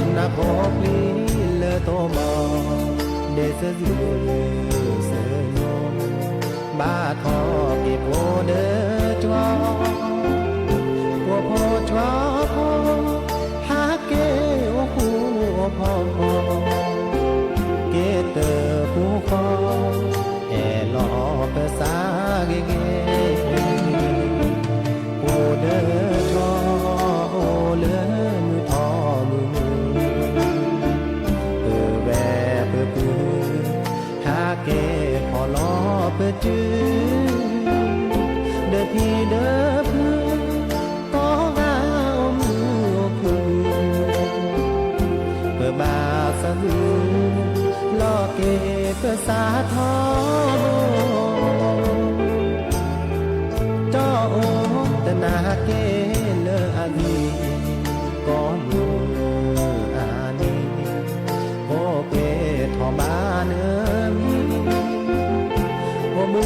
နၢ်ဖိပျံၤလၢတိၢ်မီၢ် ဒဲးစၢၤစု စၢၤညိ ဘၣ်ထီၣ်က့ၤဖိဒၢတြီ ဖိဖိတြီဖိ ဟးက့ၤအိၣ်ဃူအိၣ်ဖိး က့ၤတၢ်ဃူဃီ အဲၣ်လီၤပသးဂ့ၤဂ့ၤ ဖိဒၢတြီ အိၣ်လၢမုၢ်ထီၣ်မုၢ်မုၢ် ပဝဲၢ်ပပုၢ် ဟးက့ၤဖီၣ်လီၤပတုၤ ဒီးဖံဒီးဖု ကိးဂၤအိၣ်မုာ်အိၣ်ခုၣ် ပဘၣ်သးမုာ် လီၤက့ၤပသးထီဘိ တၢ်အိၣ်တနၤက့ၤလၢအဂ့ၤ ကိးမုၢ်အနံၤ အိၣ်က့ၤထီၣ်ဘၣ်နမံၤ အိၣ်မူ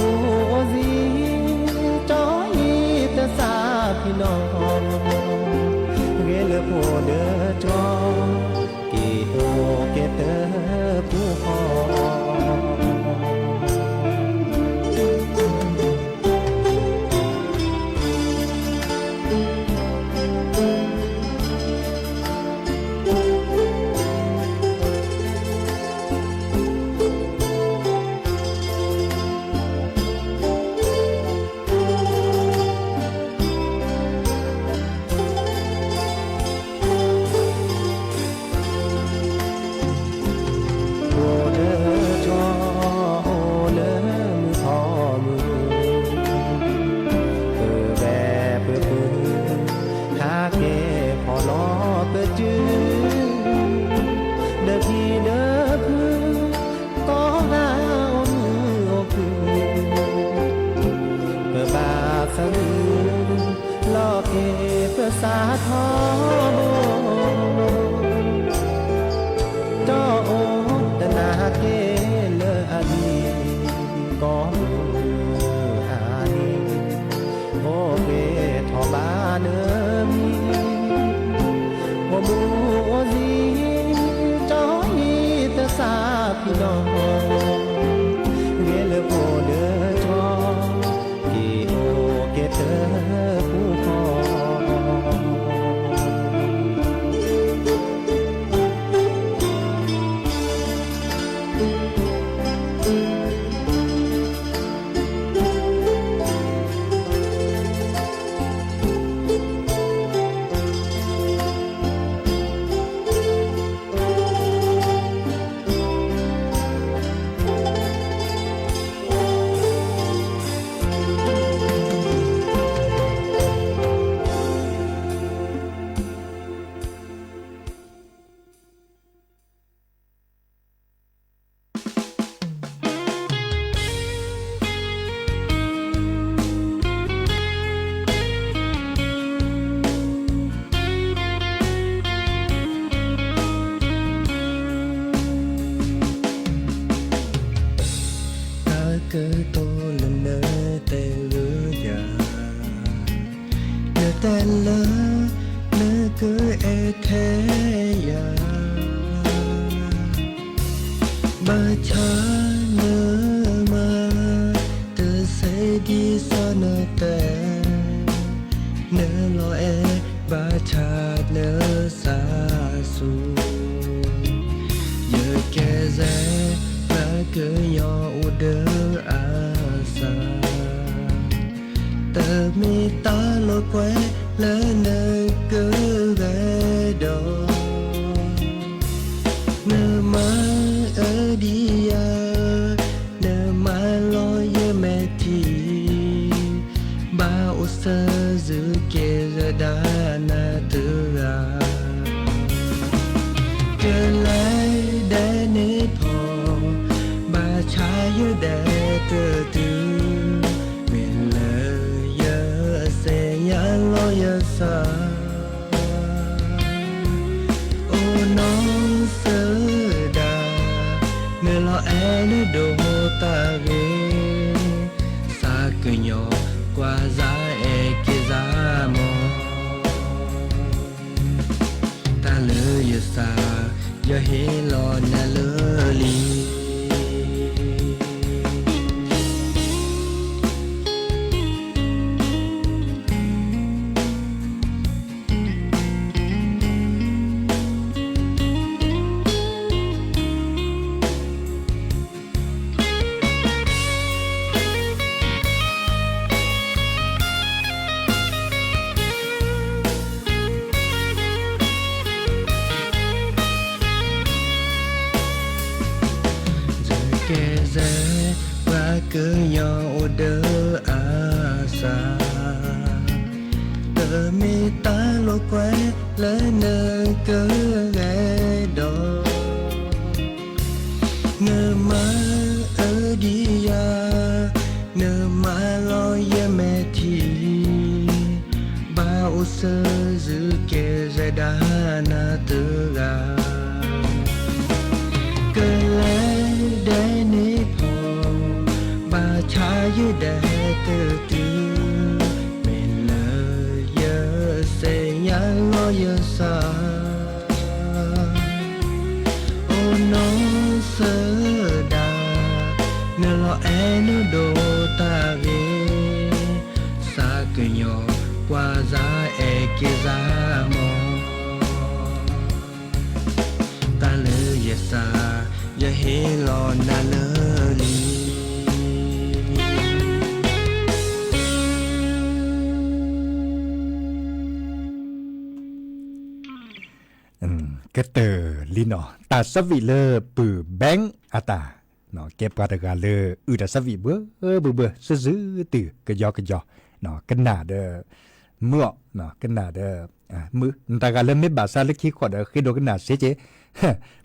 အိၣ်သံ တၢ်အံၤတသးဖံးနီၤ ဂ့ၤလၢဖိဒၢတြီ က့ၤအိၣ်က့ၤတၢ်ပူၤဃီ ဖိဒၢတြီ အိၣ်လၢမုၢ်ထီၣ်မုၢ် ပဝဲၢ်ပပုၢ် ဟးက့ၤဖီၣ်လီၤပတုၤ ဒီးဖံဒီးဖု ကိးဂၤအိၣ်မုာ်အိၣ်ခုၣ် ပဘၣ်သးမုာ် လီၤက့ၤပသးထီဘိ တၢ်အိၣ်တနၤက့ၤလၢအဂ့ၤ ကိးမုၢ်အနံၤ အိၣ်က့ၤထီၣ်ဘၣ်နမံၤ အိၣ်မူအိၣ်သံ တၢ်အံၤတသးဖံးနီၤ ဂ့ၤလၢဖိဒၢတြီ က့ၤအိၣ်က့ၤတၢ်ပူၤဃီ တဲလၢနကအဲၣ်ထဲယၤ, ဘၣ်ဆၣ်နမၤတသ့ဒ်စီၤနတဲ, နလီၤအဲၣ်ဘၣ်ဆၣ်နသးဆူၣ်, ယကဲစဲး ပှၤကညီအိၣ်ဒီးအါစၢ် တမ့ၢ်တၢ်လိာ်ကွဲလၢနကဂဲၤဒီး, နမၤအၢဒံးယၤ, နမၤလီၤယမဲာ်ထံ, ဘၣ်အိၣ်စၢၤစူၤက့ၤရဒၣ်နၤတဂၤ ကလဲၤဒဲးန့ၣ်ဖီ, ဘၣ်ဆၣ်ယဒဲးတတုၤ, မ့ၢ်လၢယစ့ညါလီၤယသး, အိၣ်နီၢ်စၢၤဒၣ်, နလီၤအဲၣ်နဒိၣ်တၢ်ဂ့ၤ, သးကညီၤကွၢ်စၢ်အဲၣ်က့ၤစၢ်မီၤ တၢ်လၢယသး, ယဟ့ၣ်လီၤနၤလၢလံ ယကဲစဲး ပှၤကညီအိၣ်ဒီးအါစၢ်, တမ့ၢ်တၢ်လိာ်ကွဲလၢနကဂဲၤဒီး နမၤအၢဒံးယၤ, နမၤလီၤယမဲာ်ထံ, ဘၣ်အိၣ်စၢၤစူၤက့ၤရဒၣ်နၤတဂၤ ကလဲၤဒဲးန့ၣ်ဖီ, ဘၣ်ဆၣ်ယဒဲးတတုၤ, မ့ၢ်လၢယစ့ညါလီၤယသး, အိၣ်နီၢ်စၢၤဒၣ်, နလီၤအဲၣ်နဒိၣ်တၢ်ဂ့ၤ, သးကညီၤကွၢ်စၢ်အဲၣ်က့ၤစၢ်မီၤ တၢ်လၢယသး, ယဟ့ၣ်လီၤနၤလၢလံ ကတၢၢ်လံနီၤ တၢ်ဆၢဝံၤလၢပုၢ် Bank အတၢ်, ကဲပှၤတဂၤလၢအုၣ်တၢ်ဆၢဝံၤဘှဲဘှဲဘှဲ စုာ်စုာ်တုၤကယီကယီ, ကနၣ်ဒီး မုာ်အီၤ, ကနၣ်ဒီး မုာ်, နတဂၤလၢမ့ၢ်ဘၣ်ဆၣ်လၢခံခီဒီးဃ့ဒိကနၣ်စ့က့,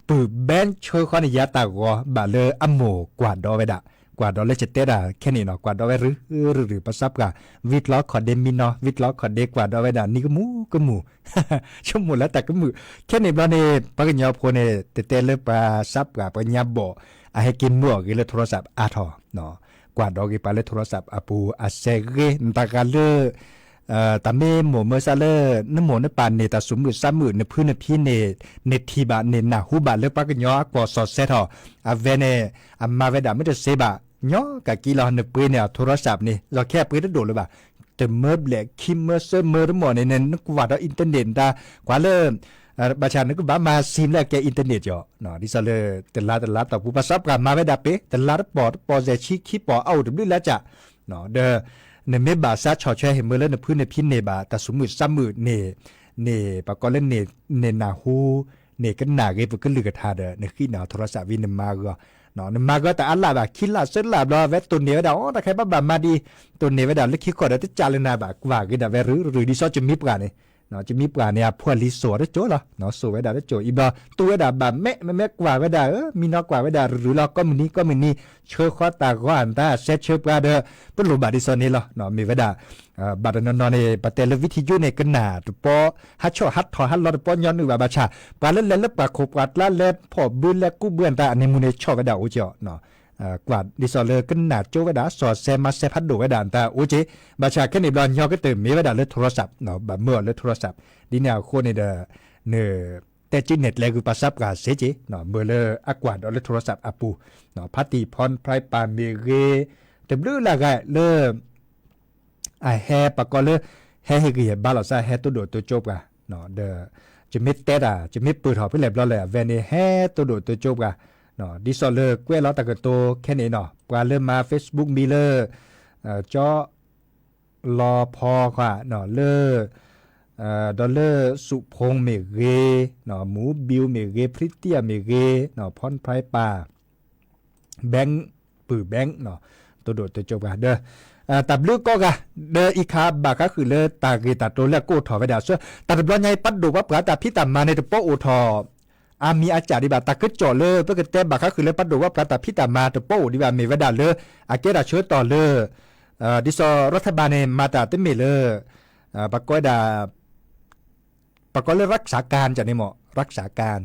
ပုၢ် Bank ဆှၢဃီန့ၣ်ယၤတၢ်ဂီၤ ဘၣ်လၢအမိၢ်ကွၢ်ဒီးဝဲဒၣ်, ကွၢ်ဒီးလၢယတဲတၢ်ခဲန့ၣ်နီၤ ကွၢ်ဒီးဝဲရုၢ်ရုၢ်ရုၢ် ပစးပှၢ် ဝံကျီခီၣ်ဒ့မံနီၤ ဝံကျီခီၣ်ဒ့ကွၢ်ဒီးဝဲဒၣ်နံၤကမူၤကမူၤ ဆိကမိၣ်လၢတၢ်ကမုာ်, ခဲန့ၣ်ဘျီန့ၣ် ပှၤကညီဖိန့ၣ် တဲတဲလၢပှၤစးပှၢ်ပှၤညါဘီၣ် အဟဲက့ၤမုာ်အီၤဂ့ၤလၢ โทรศัพท์ အါထီၣ်, ကွၢ်ဒီးဂ့ၤပှၤလၢ โทรศัพท์ အပူၤအစဲဂ့ၤ နတဂၤလၢ တၢ်မ့ၢ်မိၢ်မၢစးလၢ နမိၢ်နပၢ်န့ၣ် တၢ်သူၣ်မုာ်သးမုာ် နဖုနဖံန့ၣ် နထံၣ်ဘၣ် နနၢ်ဟူဘၣ်လၢပှၤကညီအကွီၢ်စီၤစဲထီၣ် အဝဲန့ၣ် အမၤဝဲဒၣ်မ့ၢ်တသ့ဘၣ် ညီကက့လီၤ နပှ့ၤန့ၢ်အ โทรศัพท์ န့ၣ် လီၢ်ခဲအပှ့ၤတဒိၣ်လၢၤဘၣ် တမၢဘျဲၣ်ခံမၢသၢမၢတမီၢ်န့ၣ် နကွၢ်ဒီး internet နတၢ် ကွၢ်လၢ ဘၣ်ဆၣ်နကဘၣ်မၤ sim လၢအကဲ internet ကီး ဒ်သိးလၢ တလါတလါတီၢ်ပူၤ ပှၤစးပှၢ်မၤဝဲဒၣ်ပ့ၤ တလါတပီၢ်တပီၢ်စဲးဆံခံပီၢ်အအိၣ်တဘျုးလၢကၠး ဒီး နမ့ၢ်ဘၣ်စးဆီၣ်ထွဲဟ့ၣ်မၢလၢနဖုနဖံန့ၣ်ဘၣ် တၢ်သူၣ်မုာ်သးမုာ်န့ၣ် န့ၣ် ပှၤကိးလၢ န့ၣ်နၢ်ဟူ န့ၣ်ကနၣ်ဂ့ၤပကလုၢ်ကထါဒီး နဃံနၤ โทรศัพท์ ဝံၤနမၤဂ့ၤအီၤ နမၤဂ့ၤတၢ်အါလၢ်ဘၣ် ခံလၢ်သၢလၢ်ဘျီ အဝဲတိၢ်န့ၢ်ဝဲဒၣ် အိ တၢ်ခဲဘၣ်ဘၣ်မၤဒ် တိၢ်န့ၢ်ဝဲဒၣ်လၢခံခီဒီး တကးလၢနၤဘၣ် ကွၢ်ဂ့ၤဒၣ်ဝဲရုၢ်ရုၢ် ဒ်သိးကမံပှၢ်န့ၣ် ကမံပှၢ်န့ၣ် အဖိအလံၤစိာ်တကၠိလီၤ စိာ်ဝဲဒၣ်တကၠိ အံၤဘျီ တူၢ်ဝဲဒၣ်ဘၣ်မဲာ် မ့မ့ၢ်ကွၢ်ဝဲဒၣ် မံနီၤကွၢ်ဝဲဒၣ်ရုၢ်ရုၢ်လီၤ ကိးမုၢ်နံၤကိးမုၢ်နံၤ ဆှၢဃီတၢ်ဂီၤအသး အစဲဆှၢပှၤဒီး ပလိၣ်ဘၣ်ဒ်သိးန့ၣ်လီၤ မ့ၢ်ဝဲဒၣ် ဘၣ်တနီၤနီၤန့ၣ် ပတဲလၢ ဝံထံယိန့ၣ် ကနၣ်တပီ ဟးဆီၣ်ဟးထီၣ်ဟးလီၤတပီညီနုၢ်ဘၣ် ဘၣ်ဆၣ် ပှၤလၢလဲၤလၢပှၢ်ခိၣ်ပှၢ်ကျါလဲၤဖီၣ်ဘုလဲၤကူးဘုအသး အန့ၣ်မူန့ၣ် ဆီၣ်ဝဲဒၣ်အိၣ်ကီး ကွၢ်ဒ်သိးလၢကနၣ်ကၠိဝဲဒၣ် စီၤစဲမၤစဲဖးဒိၣ်ဝဲဒၣ်အတၢ်အိၣ်က့, ဘၣ်ဆၣ်ခဲန့ၣ်ဘျီညီကတၢၢ်မ့ၢ်ဝဲဒၣ်လၢ โทรศัพท์ ဘၣ်မၢအီၤလၢ โทรศัพท์ ဒ်န့ၣ်အဃိန့ၣ်ဒီး န တဲက့န့ၣ်ကျဲဂုာ်ပာ်စၢပှၤစ့က့, မၢလၢအကွၢ်ဒီးလၢ โทรศัพท์ အပူၤ, ဖါတံၢ်ဖီနဖျါပာ်မ့ၢ်ဂ့ၤ, တဘျုးလၢ်ဂၤလၢ အဟဲပှၤကိးလၢ ဟဲဟ့ၣ်ဂံၢ်ဟ့ၣ်ဘါလိာ်သး ဟဲတိၢ်ဒိၣ်တိၢ်ကၠိပှၤ, ဒီး ယမ့ၢ်တဲတၢ် ယမ့ၢ်ပၢၢ်ထီၣ်ဖဲလဲၣ်ဘျီလဲၣ် အဝဲန့ၣ်ဟဲတိၢ်ဒိၣ်တိၢ်ကၠိပှၤ, ဒ်သိးလၢကွဲးလီၤတၢ်ကတိၤခဲန့ၣ်နီၤ ပှၤလၢမၤ Facebook မံၤလၢ ကၠီ လီၤဖီခွါ လၢ ဒီးလၢ စူးဖူမ့ၢ်ဂ့ၤ, မူဘံမ့ၢ်ဂ့ၤ, ဖရံတံၢ်မ့ၢ်ဂ့ၤ, ဖီနဖျါပာ် bank ပုၢ် bank တိၢ်ဒိၣ်တိၢ်ကၠိပှၤဒီး တၢ်ဘျုးကိးဂၤ ဒီးအံၤခါဘၣ်ဃးဃုာ်လၢတၢ်ဂ့ၢ်တၢ်ကျိၤလၢအကအိၣ်ထီၣ်ဝဲဒၣ် တၢ်တဘျီညါအံၤ ပှၤဒိၣ်ပှၤပှၢ်တၢ်ဖံးတၢ်မၤန့ၣ် တပိအိၣ်ထီၣ် အါမံၤအါကၢ်ဒံးဘၣ် တၢ်ကစီၣ်လၢပကတဲဘၣ်ဃးဃုာ်လၢ ပှၤဒိၣ်ပှၤပှၢ်တၢ်ဖံးတၢ်မၤတပိအိၣ်ဒံးဘၣ် မ့ၢ်ဝဲဒၣ်လၢ အကဲတၢ်ဆၢကတီၢ်လၢ ဒ်သိး รัฐบาล န့ၣ် မၤတၢ်တမ့ၢ်လၢ ပှၤကိးဝဲဒၣ် ပှၤကိးလၢ รักษาการ ကန့ၣ်မ့ၢ် รักษาการ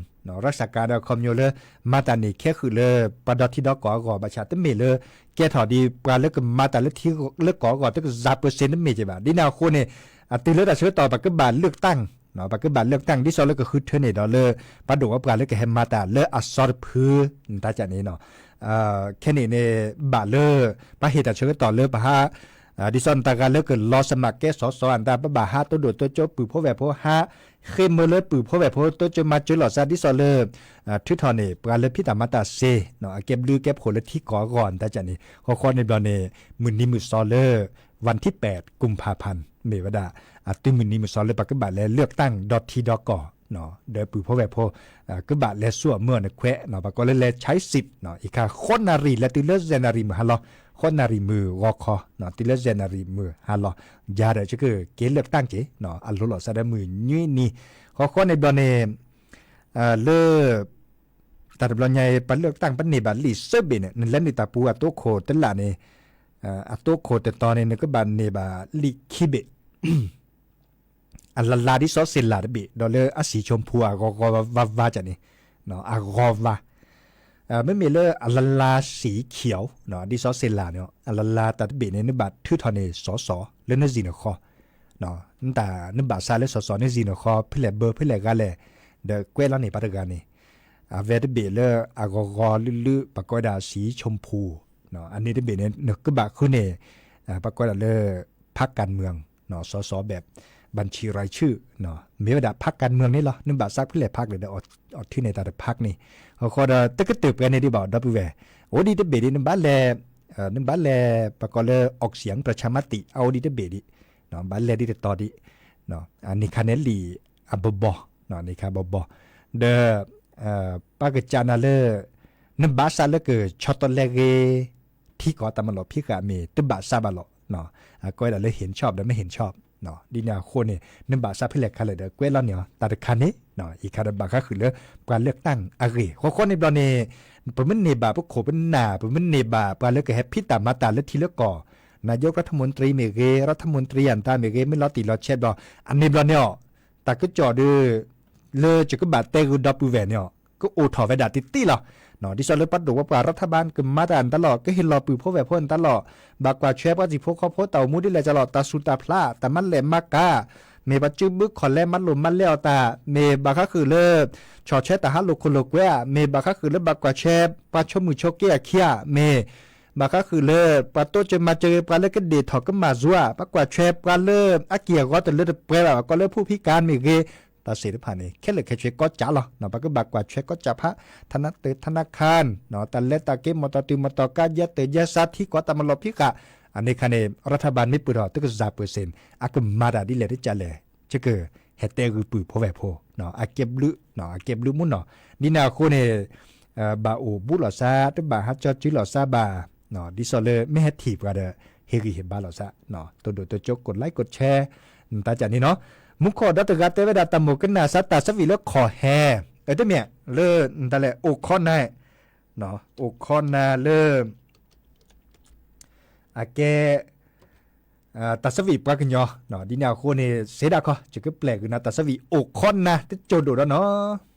รักษาการ ဒီးခီပညီလၢ မၤတၢ်န့ၣ်ခဲဃုာ်လၢ ပှၤဒီထံဒီကီၢ်အဂီၢ် ဘၣ်ဆၣ်တမ့ၢ်လၢ ကဲထီၣ်ဒံးပှၤလၢကမၤတၢ်လၢထံလၢကီၢ်အဂီၢ် တကယၤပၢၢ်စ့ၣ် တမ့ၢ်က့ၤဘၣ် ဒ်န့ၣ်အဃိန့ၣ် အတုၤလၢတၢ်ဆၢကတီၢ် ပကဘၣ် เลือกตั้ง ပကဘၣ် เลือกตั้ง ဒ်သိးလၢကဃုထၢန့ၣ်ဒီးလၢ ပှၤဒိၣ်ပှၤပှၢ်လၢကဟဲမၤတၢ်လၢအစီတဖု တၢ်ကန့ၣ် ခဲန့ၣ်န့ၣ် ဘၣ်လၢ ပဟ့ၣ်တၢ်ဆၢကတီၢ်လၢပဟး ဒ်သိးနတၢ်ဂၤလၢကလီၤစမးကဲစီၤစီၤ အတၢ်ပဘၣ်ဟးတိၢ်ဒိၣ်တိၢ်ကၠိပုၢ်ဖိဝဲၢ်ဖိ ဟးဃ့မၢလၢပုၢ်ဖိဝဲၢ်ဖိ တိၢ်ကၠိမၤစၢၤလိာ်သး ဒ်သိးလၢ ထုးထီၣ်န့ၣ် ပှၤလၢဖံးတၢ်မၤတၢ်စ့ အကဲဘျုးကဲဖှိၣ်လၢထံကီၢ်အဂီၢ် တၢ်ကန့ၣ် ဃီဃီန့ၣ်ဘျီန့ၣ် မုၢ်နံၤမုၢ်သီလၢ วันที่แปด กุมภาพันธ์ မ့ၢ်ဝဲဒၣ် အတုၤမုၢ်နံၤမုၢ်သီလၢပကဘၣ်လဲၤ เลือกตั้ง ဒီထံဒီကီၢ် ဒီးပုၢ်ဖိဝဲၢ်ဖိ ကဘၣ်လဲၤဆူအမၢအီၤန့ၣ်ခွဲး ပှၤကိးလၢလဲၤ ใช้สิทธิ์ အံၤခါ ဃိးနၣ်ရံၣ် လဲၤတုၤလၢယဲၢ်နၣ်ရံၣ်မုၢ်ဟါလီၤ ဃိးနၣ်ရံၣ်မုၢ်ဂီၤခီ တုၤလၢယဲၢ်နၣ်ရံၣ်မုၢ်ဟါလီၤ ယၤဒီးကက့ၤ เลือกตั้ง က့ၤ အလိၤလိာ်သးဒီးမုၢ်နွံနံၤ ဃီဃီန့ၣ်ဘျီန့ၣ် လၢ တၢ်တဘျီညါအံၤ ပှၤ เลือกตั้ง ပန့ၢ်ဘၣ်လံာ်သၢဘ့ၣ်န့ၣ် နလဲၤနုာ်တၢ်ပူၤအသိခိၣ်တလးန့ၣ် အသိခိၣ်တတီၤန့ၣ် နကဘၣ်န့ၢ်ဘၣ်လံာ်ခံဘ့ၣ် အလလါဒ်စီဆ့လာ်တဘ့ၣ် ဒီးလၢအ สีชมพู အဂီၤဂီၤဝါဝါကန့ၣ် အဂီၤဝါ မ့မ့ၢ်လၢအလလါ สีเขียว ဒ်စီဆ့လာ်န့ၣ် အလလါတၢ်တဘ့ၣ်န့ၣ် နဘၣ်ထုးထီၣ်န့ၢ်စီၤစီၤ လၢနစံၣ်နဃီ နတၢ်နဘၣ်စးလၢစီၤစီၤ နစံၣ်နဃီ ဖဲလဲၣ်ဘၢဖဲလဲၣ်ဂၤလဲၣ် ဒီးကွဲးလီၤန့ၢ်ပှၤတဂၤန့ၣ် အဝဲတဘ့ၣ်လၢအဂီၤဂီၤလုၢ်လုၢ် ပှၤကိးဝဲဒၣ် สีชมพู အန့ၣ်တဘ့ၣ်န့ၣ် နကဘၣ်ဃုန့ၢ် ပှၤကိးဝဲဒၣ်လၢ พรรคการเมือง စီၤစီၤ แบบ บัญชีรายชื่อ မ့ၢ်ဝဲဒၣ် พรรคการเมือง န့ၣ်လီၤ နဘၣ်စးဖဲလဲၣ် พรรค န့ၣ်ဒီး အီၣ်ထုးန့ၢ်တၢ်တ พรรค န့ၣ် ဃီဃီဒီး တကတၢၢ်ပှဲၤန့ၣ်ဒံးဘၣ် ဒီပုၢ်ဝဲၢ် အိၣ်ဒံးတဘ့ၣ်ဒံး နဘၣ်လဲၤ နဘၣ်လဲၤ ပှၤကိးလၢ ออกเสียงประชามติ အအိၣ်ဒံးတဘ့ၣ်ဒံး ဘၣ်လဲၤဒံးတတီၤဒံး န့ၣ်ခါန့ၣ်လံာ်အဘီဘီ န့ၣ်ခါဘီဘီ ဒီး ပှၤကစးနၤလၢ နဘၣ်စးလၢကဆီတလဲဂ့ၤ ထံကီၢ်တၢ်မၤလီၤဖံးဃာ်မ့ၢ်တဘၣ်စးဘၣ်လီၤ ကိးဝဲဒၣ်လၢ เห็นชอบ ဒီး ไม่เห็นชอบ ဒ်န့ၣ်အဃိန့ၣ် နဘၣ်စးဖဲလဲၣ်ခါလဲၣ်ဒီး ကွဲးလီၤန့ၢ်အီၤ တၢ်တခါန့ၣ် အံၤခါဒီးဘၣ်ဃးဃုာ်လၢ ပှၤ เลือกตั้ง အဂ့ၢ် ဃီဃီန့ၣ်ဘျီန့ၣ် ပမ့ၢ်န့ၢ်ဘၣ်ပခိၣ်ပနၢ် ပမ့ၢ်န့ၢ်ဘၣ် ပှၤလၢကဟဲဖံးတၢ်မၤတၢ်လၢထံလၢကီၢ် นายกรัฐมนตรี မ့ၢ်ဂ့ၤ รัฐมนตรี အတၢ်မ့ၢ်ဂ့ၤ မ့ၢ်လီၤတံၢ်လီၤဆဲးဘျီ အန့ၣ်ဘျီန့ၣ်အီၤ တၢ်ကစီၣ်ဒီး လၢယကဘၣ်တဲဂုာ်ဒီပုၢ်ဝဲၢ်န့ၣ်အီၤ ကအိၣ်ထီၣ်ဝဲဒၣ်တသ့လီၤ. ဒ်သိးလၢပှၤဒိၣ်ပှၤပှၢ် รัฐบาล ကမၤတၢ်နတၢ်လီၢ် ကဟ့ၣ်လီၤပုၢ်ဖိဝဲၢ်ဖိနတၢ်လီၢ် ဘၣ်ကွၢ်ထွဲပှၤသံၣ်ဖိဃီဖိတၢ်အိၣ်မူဒ်လဲၣ်ကလီၢ် တၢ်ဆူးတၢ်ဖျး တၢ်မၤလဲၢ်မၤကၤ မ့ၢ်ပှၤစုဘုခီၣ်လဲမၤလိာ်မၤလဲအီၤတၢ် မ့ၢ်ဘၣ်ဃးဃုာ်လၢ ဆီၣ်ထွဲတၢ်ဟးလိာ်ခိၣ်လိာ်ကွဲဧါ မ့ၢ်ဘၣ်ဃးဃုာ်လၢဘၣ်ကွၢ်ထွဲ ပှၤဆိမိၣ်ဆိက့အခံဧါ မ့ၢ် ဘၣ်ဃးဃုာ်လၢ ပှၤတိစၢၤမၤစၢၤဂ့ၤ ပှၤလၢကဒ့ၣ်ထီၣ်ကမၣ်စူၤဧါ ဘၣ်ကွၢ်ထွဲပှၤလၢအက့ၢ်အဂီၤတလၢတပှဲၤဘၣ် ကိးလၢ ผู้พิการ မ့ၢ်ဂ့ၤ တၢ်သ့ၣ်တဖၣ်န့ၣ် ခဲလၢာ်ခဲဆ့ကီးစးလီၤ. ပကဘၣ်ကွၢ်ထွဲကီးစးဖး ธนาคาร တၢ်လဲၤတၢ်က့ၤ မီၢ်တီၢ်တုၤမီၢ်တီၢ်ကါ ယဲၢ်တၢ်ယဲၢ်စး ထံကီၢ်တၢ်မၤလီၤဖံးဃာ် အန့ၣ်ခါန့ၣ် รัฐบาล မ့ၢ်ပၢၢ်ထီၣ် တကစၢ်ပၢၢ်စ့ၣ် အကမၤတၢ်ဒ်လဲၣ်ဒ်လဲၣ် ကဟဲတဲဂုာ်ပုၢ်ဖိဝဲၢ်ဖိ အကဲဘျုး အကဲဘျုးမူနီၢ် ဒ်န့ၣ်အဃိန့ၣ် ဘၣ်အိၣ်ဘူးလိာ်သး တဘၣ်ဟးကၠီစုလိာ်သးဘၣ် ဒ်သိးလၢမ့ၢ်ဟဲထံၣ်ပှၤဒီး ဟ့ၣ်ဂံၢ်ဟ့ၣ်ဘါလိာ်သး တိၢ်ဒိၣ်တိၢ်ကၠိ กดไลค์ กดแชร์ နတၢ်ကၢ်န့ၣ်နီၤ မူခိၣ်ဒီတဂၤတဲဝဲဒၣ် တၢ်မိၣ်ကနၣ်စးတၢ်သးဝံၣ်လၢခီၣ်ဟဲ အတမ့ၢ်လၢ နတၢ်လဲၣ် အိၣ်ခီနၤ အိၣ်ခီနၤလၢ အကဲ တၢ်သးဝံၣ်ပှၤကညီ ဒ်န့ၣ်အဃိန့ၣ် စ့ဒၣ်ခီ ယကပျဲၢ်ဂ့ၤနၤ တၢ်သးဝံၣ်အိၣ်ခီနၤ တကၠိၢ်ဒိၣ်ဒီးနီၤ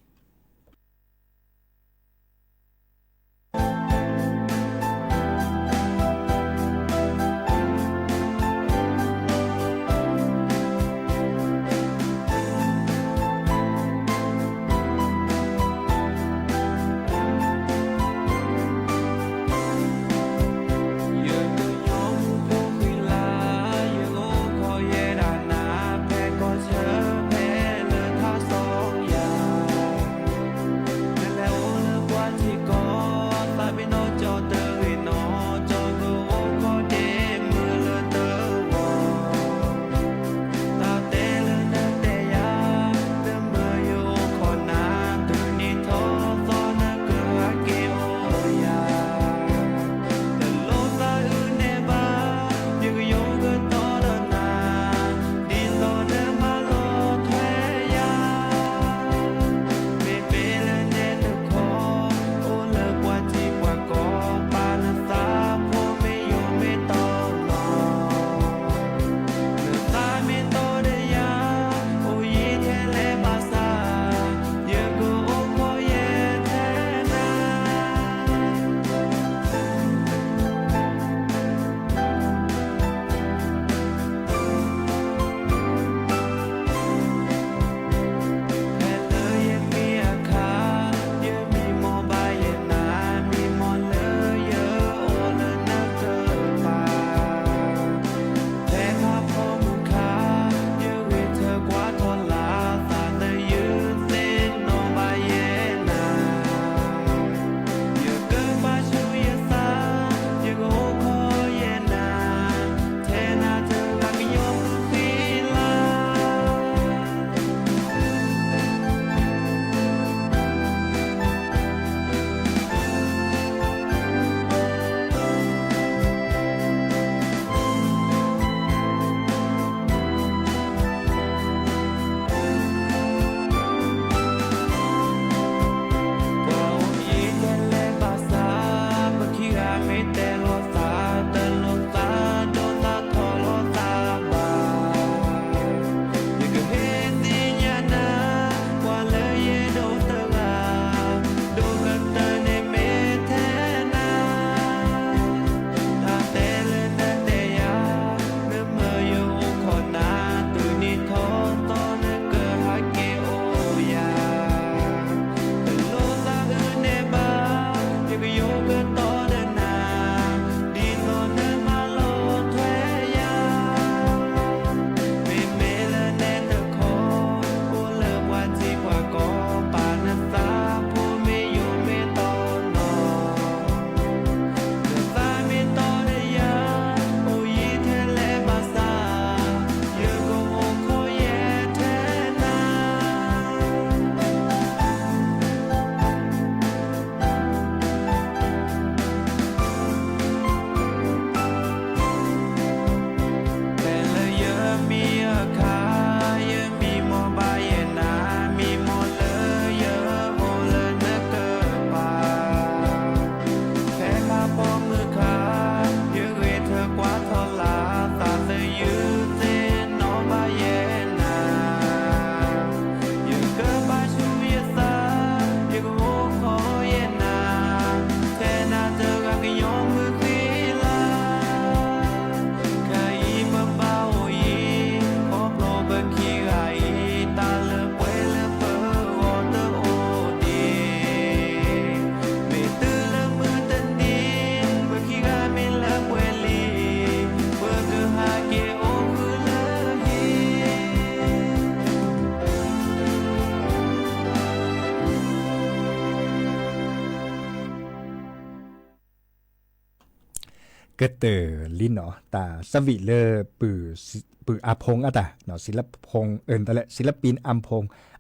ကတၢၢ်လံနီၤ တၢ်ဆၢဝံၣ်လၢ ပုၢ်အါဖူအတၢ် စံလဖူ တလဲ စံလပံအါဖူ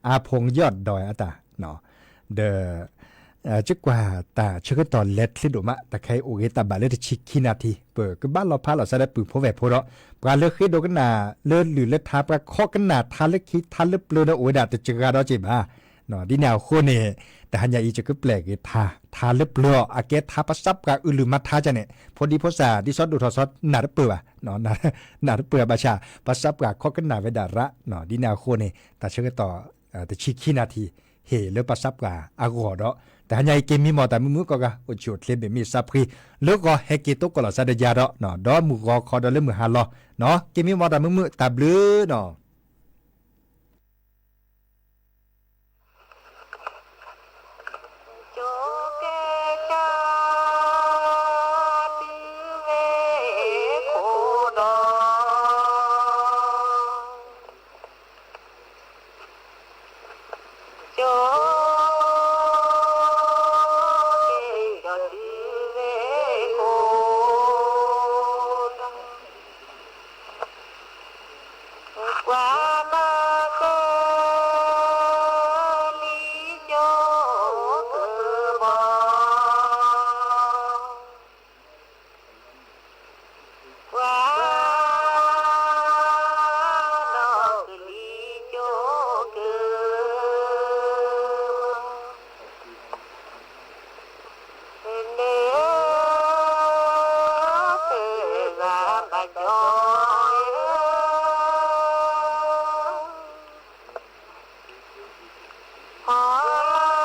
အါဖူယီၢ်ဒွဲၣ်အတၢ် ဒီး ကကွၢ်တၢ်ဆၢကတီၢ်လဲၤချ့ဒိၣ်မး တၢ်ခဲအံၤအိၣ်ဂ့ၤတၢ်ဘၣ်လၢတဆံခံနၣ်ထံ ပကဘၣ်လီၤဖးလီၤစၢၤလၢပုၢ်ဖိဝဲၢ်ဖိဒီး ပှၤလၢဃ့ဒိကနၣ်လၢလုၢ်လၢထါ ပှၤခိးကနၣ်ထါလၢခံထါလၢပျၢၤဒီးအိၣ်ဝဲဒၣ်တစှၤဒီးက့ၤဘၣ် ဒ်န့ၣ်အဃိန့ၣ် တဟါညါအံၤ ယကပျဲၢ်က့ၤထါ ထါလၢပျၢၤအီၤ အကဲထါပှၤသးပှၢ်အုၣ်လုၢ်မၤထါကန့ၣ် ဖိဒံဖိသၣ် ဒ်သိးဒိၣ်ထီၣ်စီ နၢ်တပၢၢ်ဘၣ် နၢ်တပၢၢ်ဘၣ်ဆၣ် ပှၤသးပှၢ်ခိးကနၣ်ဝဲဒၣ်ရၣ် ဒ်န့ၣ်အဃိန့ၣ် တၢ်ဆၢကတီၢ် တဆံခံနၣ်ထံ ဟ့ၣ်လၢပှၤသးပှၢ်အဂီၢ်ဒီး တဟါညါအံၤ က့ၤမံမီၢ်တၢ်မုာ်မုာ်ကိးဂၤ အိၣ်ဆူၣ်အိၣ်ချ့ မ့မ့ၢ်စးဖှံ လၢဂီၤဟဲက့ၤတိကိးလီၤစၢၤဒီး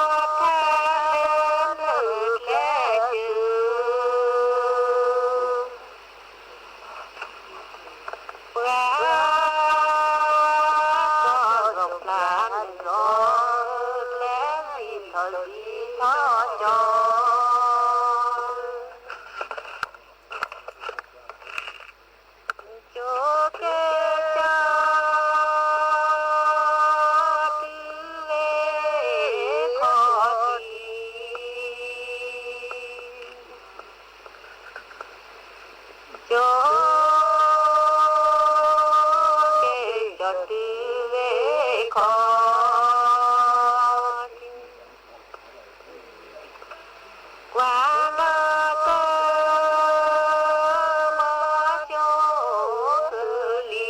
ယၤဒီး ဒီးမုၢ်ဂီၤခီဒီးလၢမုၢ်ဟါလီၤ က့ၤမံမီၢ်တၢ်မုာ်မုာ် တၢ်ဘျုးနီၤ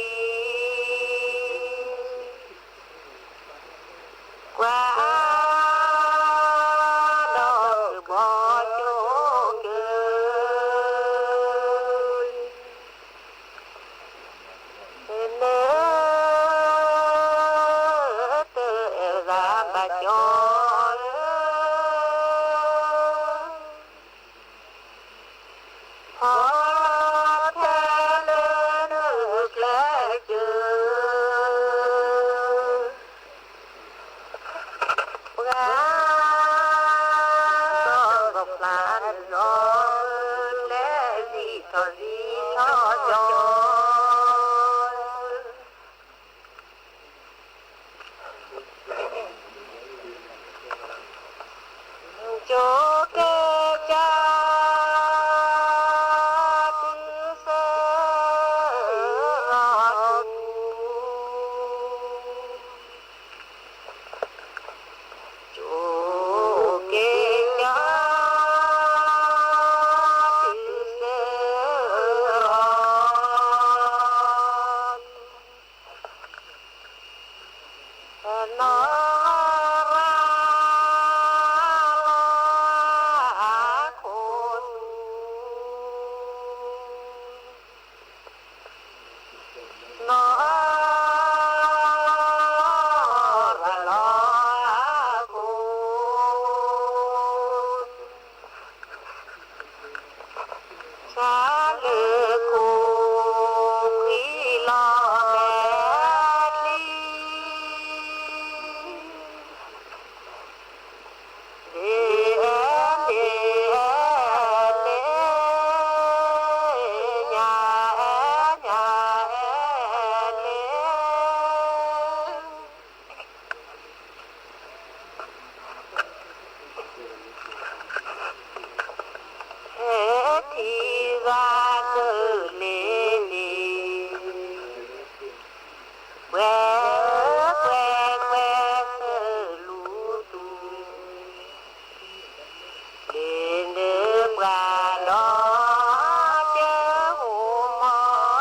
ပှဲၤပှဲၤပှဲၤလူၤသူၣ် လ့ၤန့ၢ်ပှၤဒီး ကဲအိၣ်မီၢ်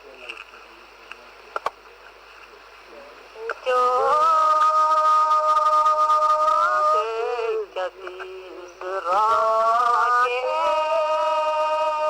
မီၢ် ကၠိ ကၠီတံၢ်စရီက့ၤ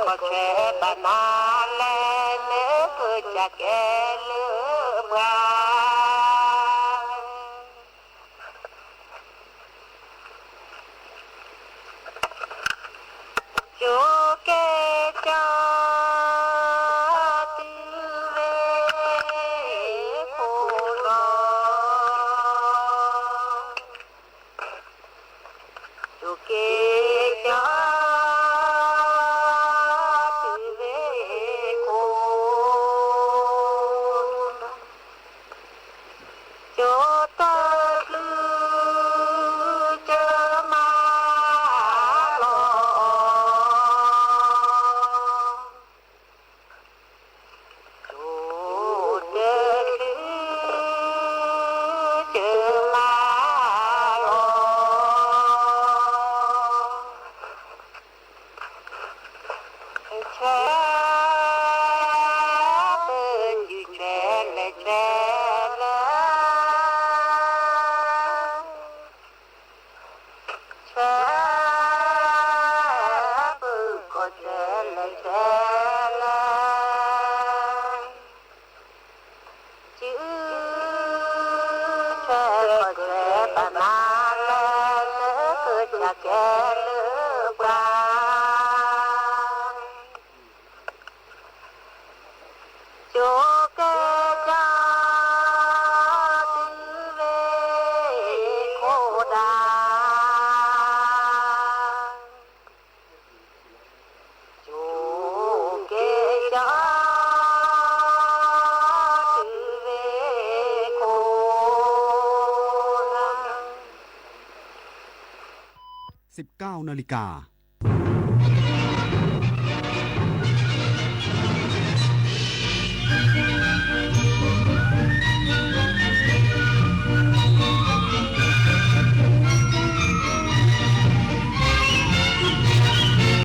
ကီၢ်ဆၢဘၣ်နၤလဲၣ် လၢကစၢ်ကဲလၢပှၤ ကၠိကဲကၠီ တုၤဝဲခိၣ်လီၤ ကၠိကဲကၠီ တုၤဝဲခိၣ်လီၤ ကၠိတချုး ကၠိမၤလီၤ ကၠိတချုး ကၠိမၤလီၤ ဆဲး ပတုၤဆဲးလဲၣ်ဆဲးလဲၣ် ဆဲး ပကီၢ်ဆဲးလဲၣ်ဆဲးလဲၣ် ကၠိ ဆဲးကီၢ်ဆၢဘၣ်နၤလဲၣ် လၢကစၢ်ကဲလၢပှၤ ကၠိကဲကၠီ တုၤဝဲခိၣ်ဒၣ် ကၠိကဲကၠီ တုၤဝဲခိၣ်ဒၣ် สิบเก้านาฬิกา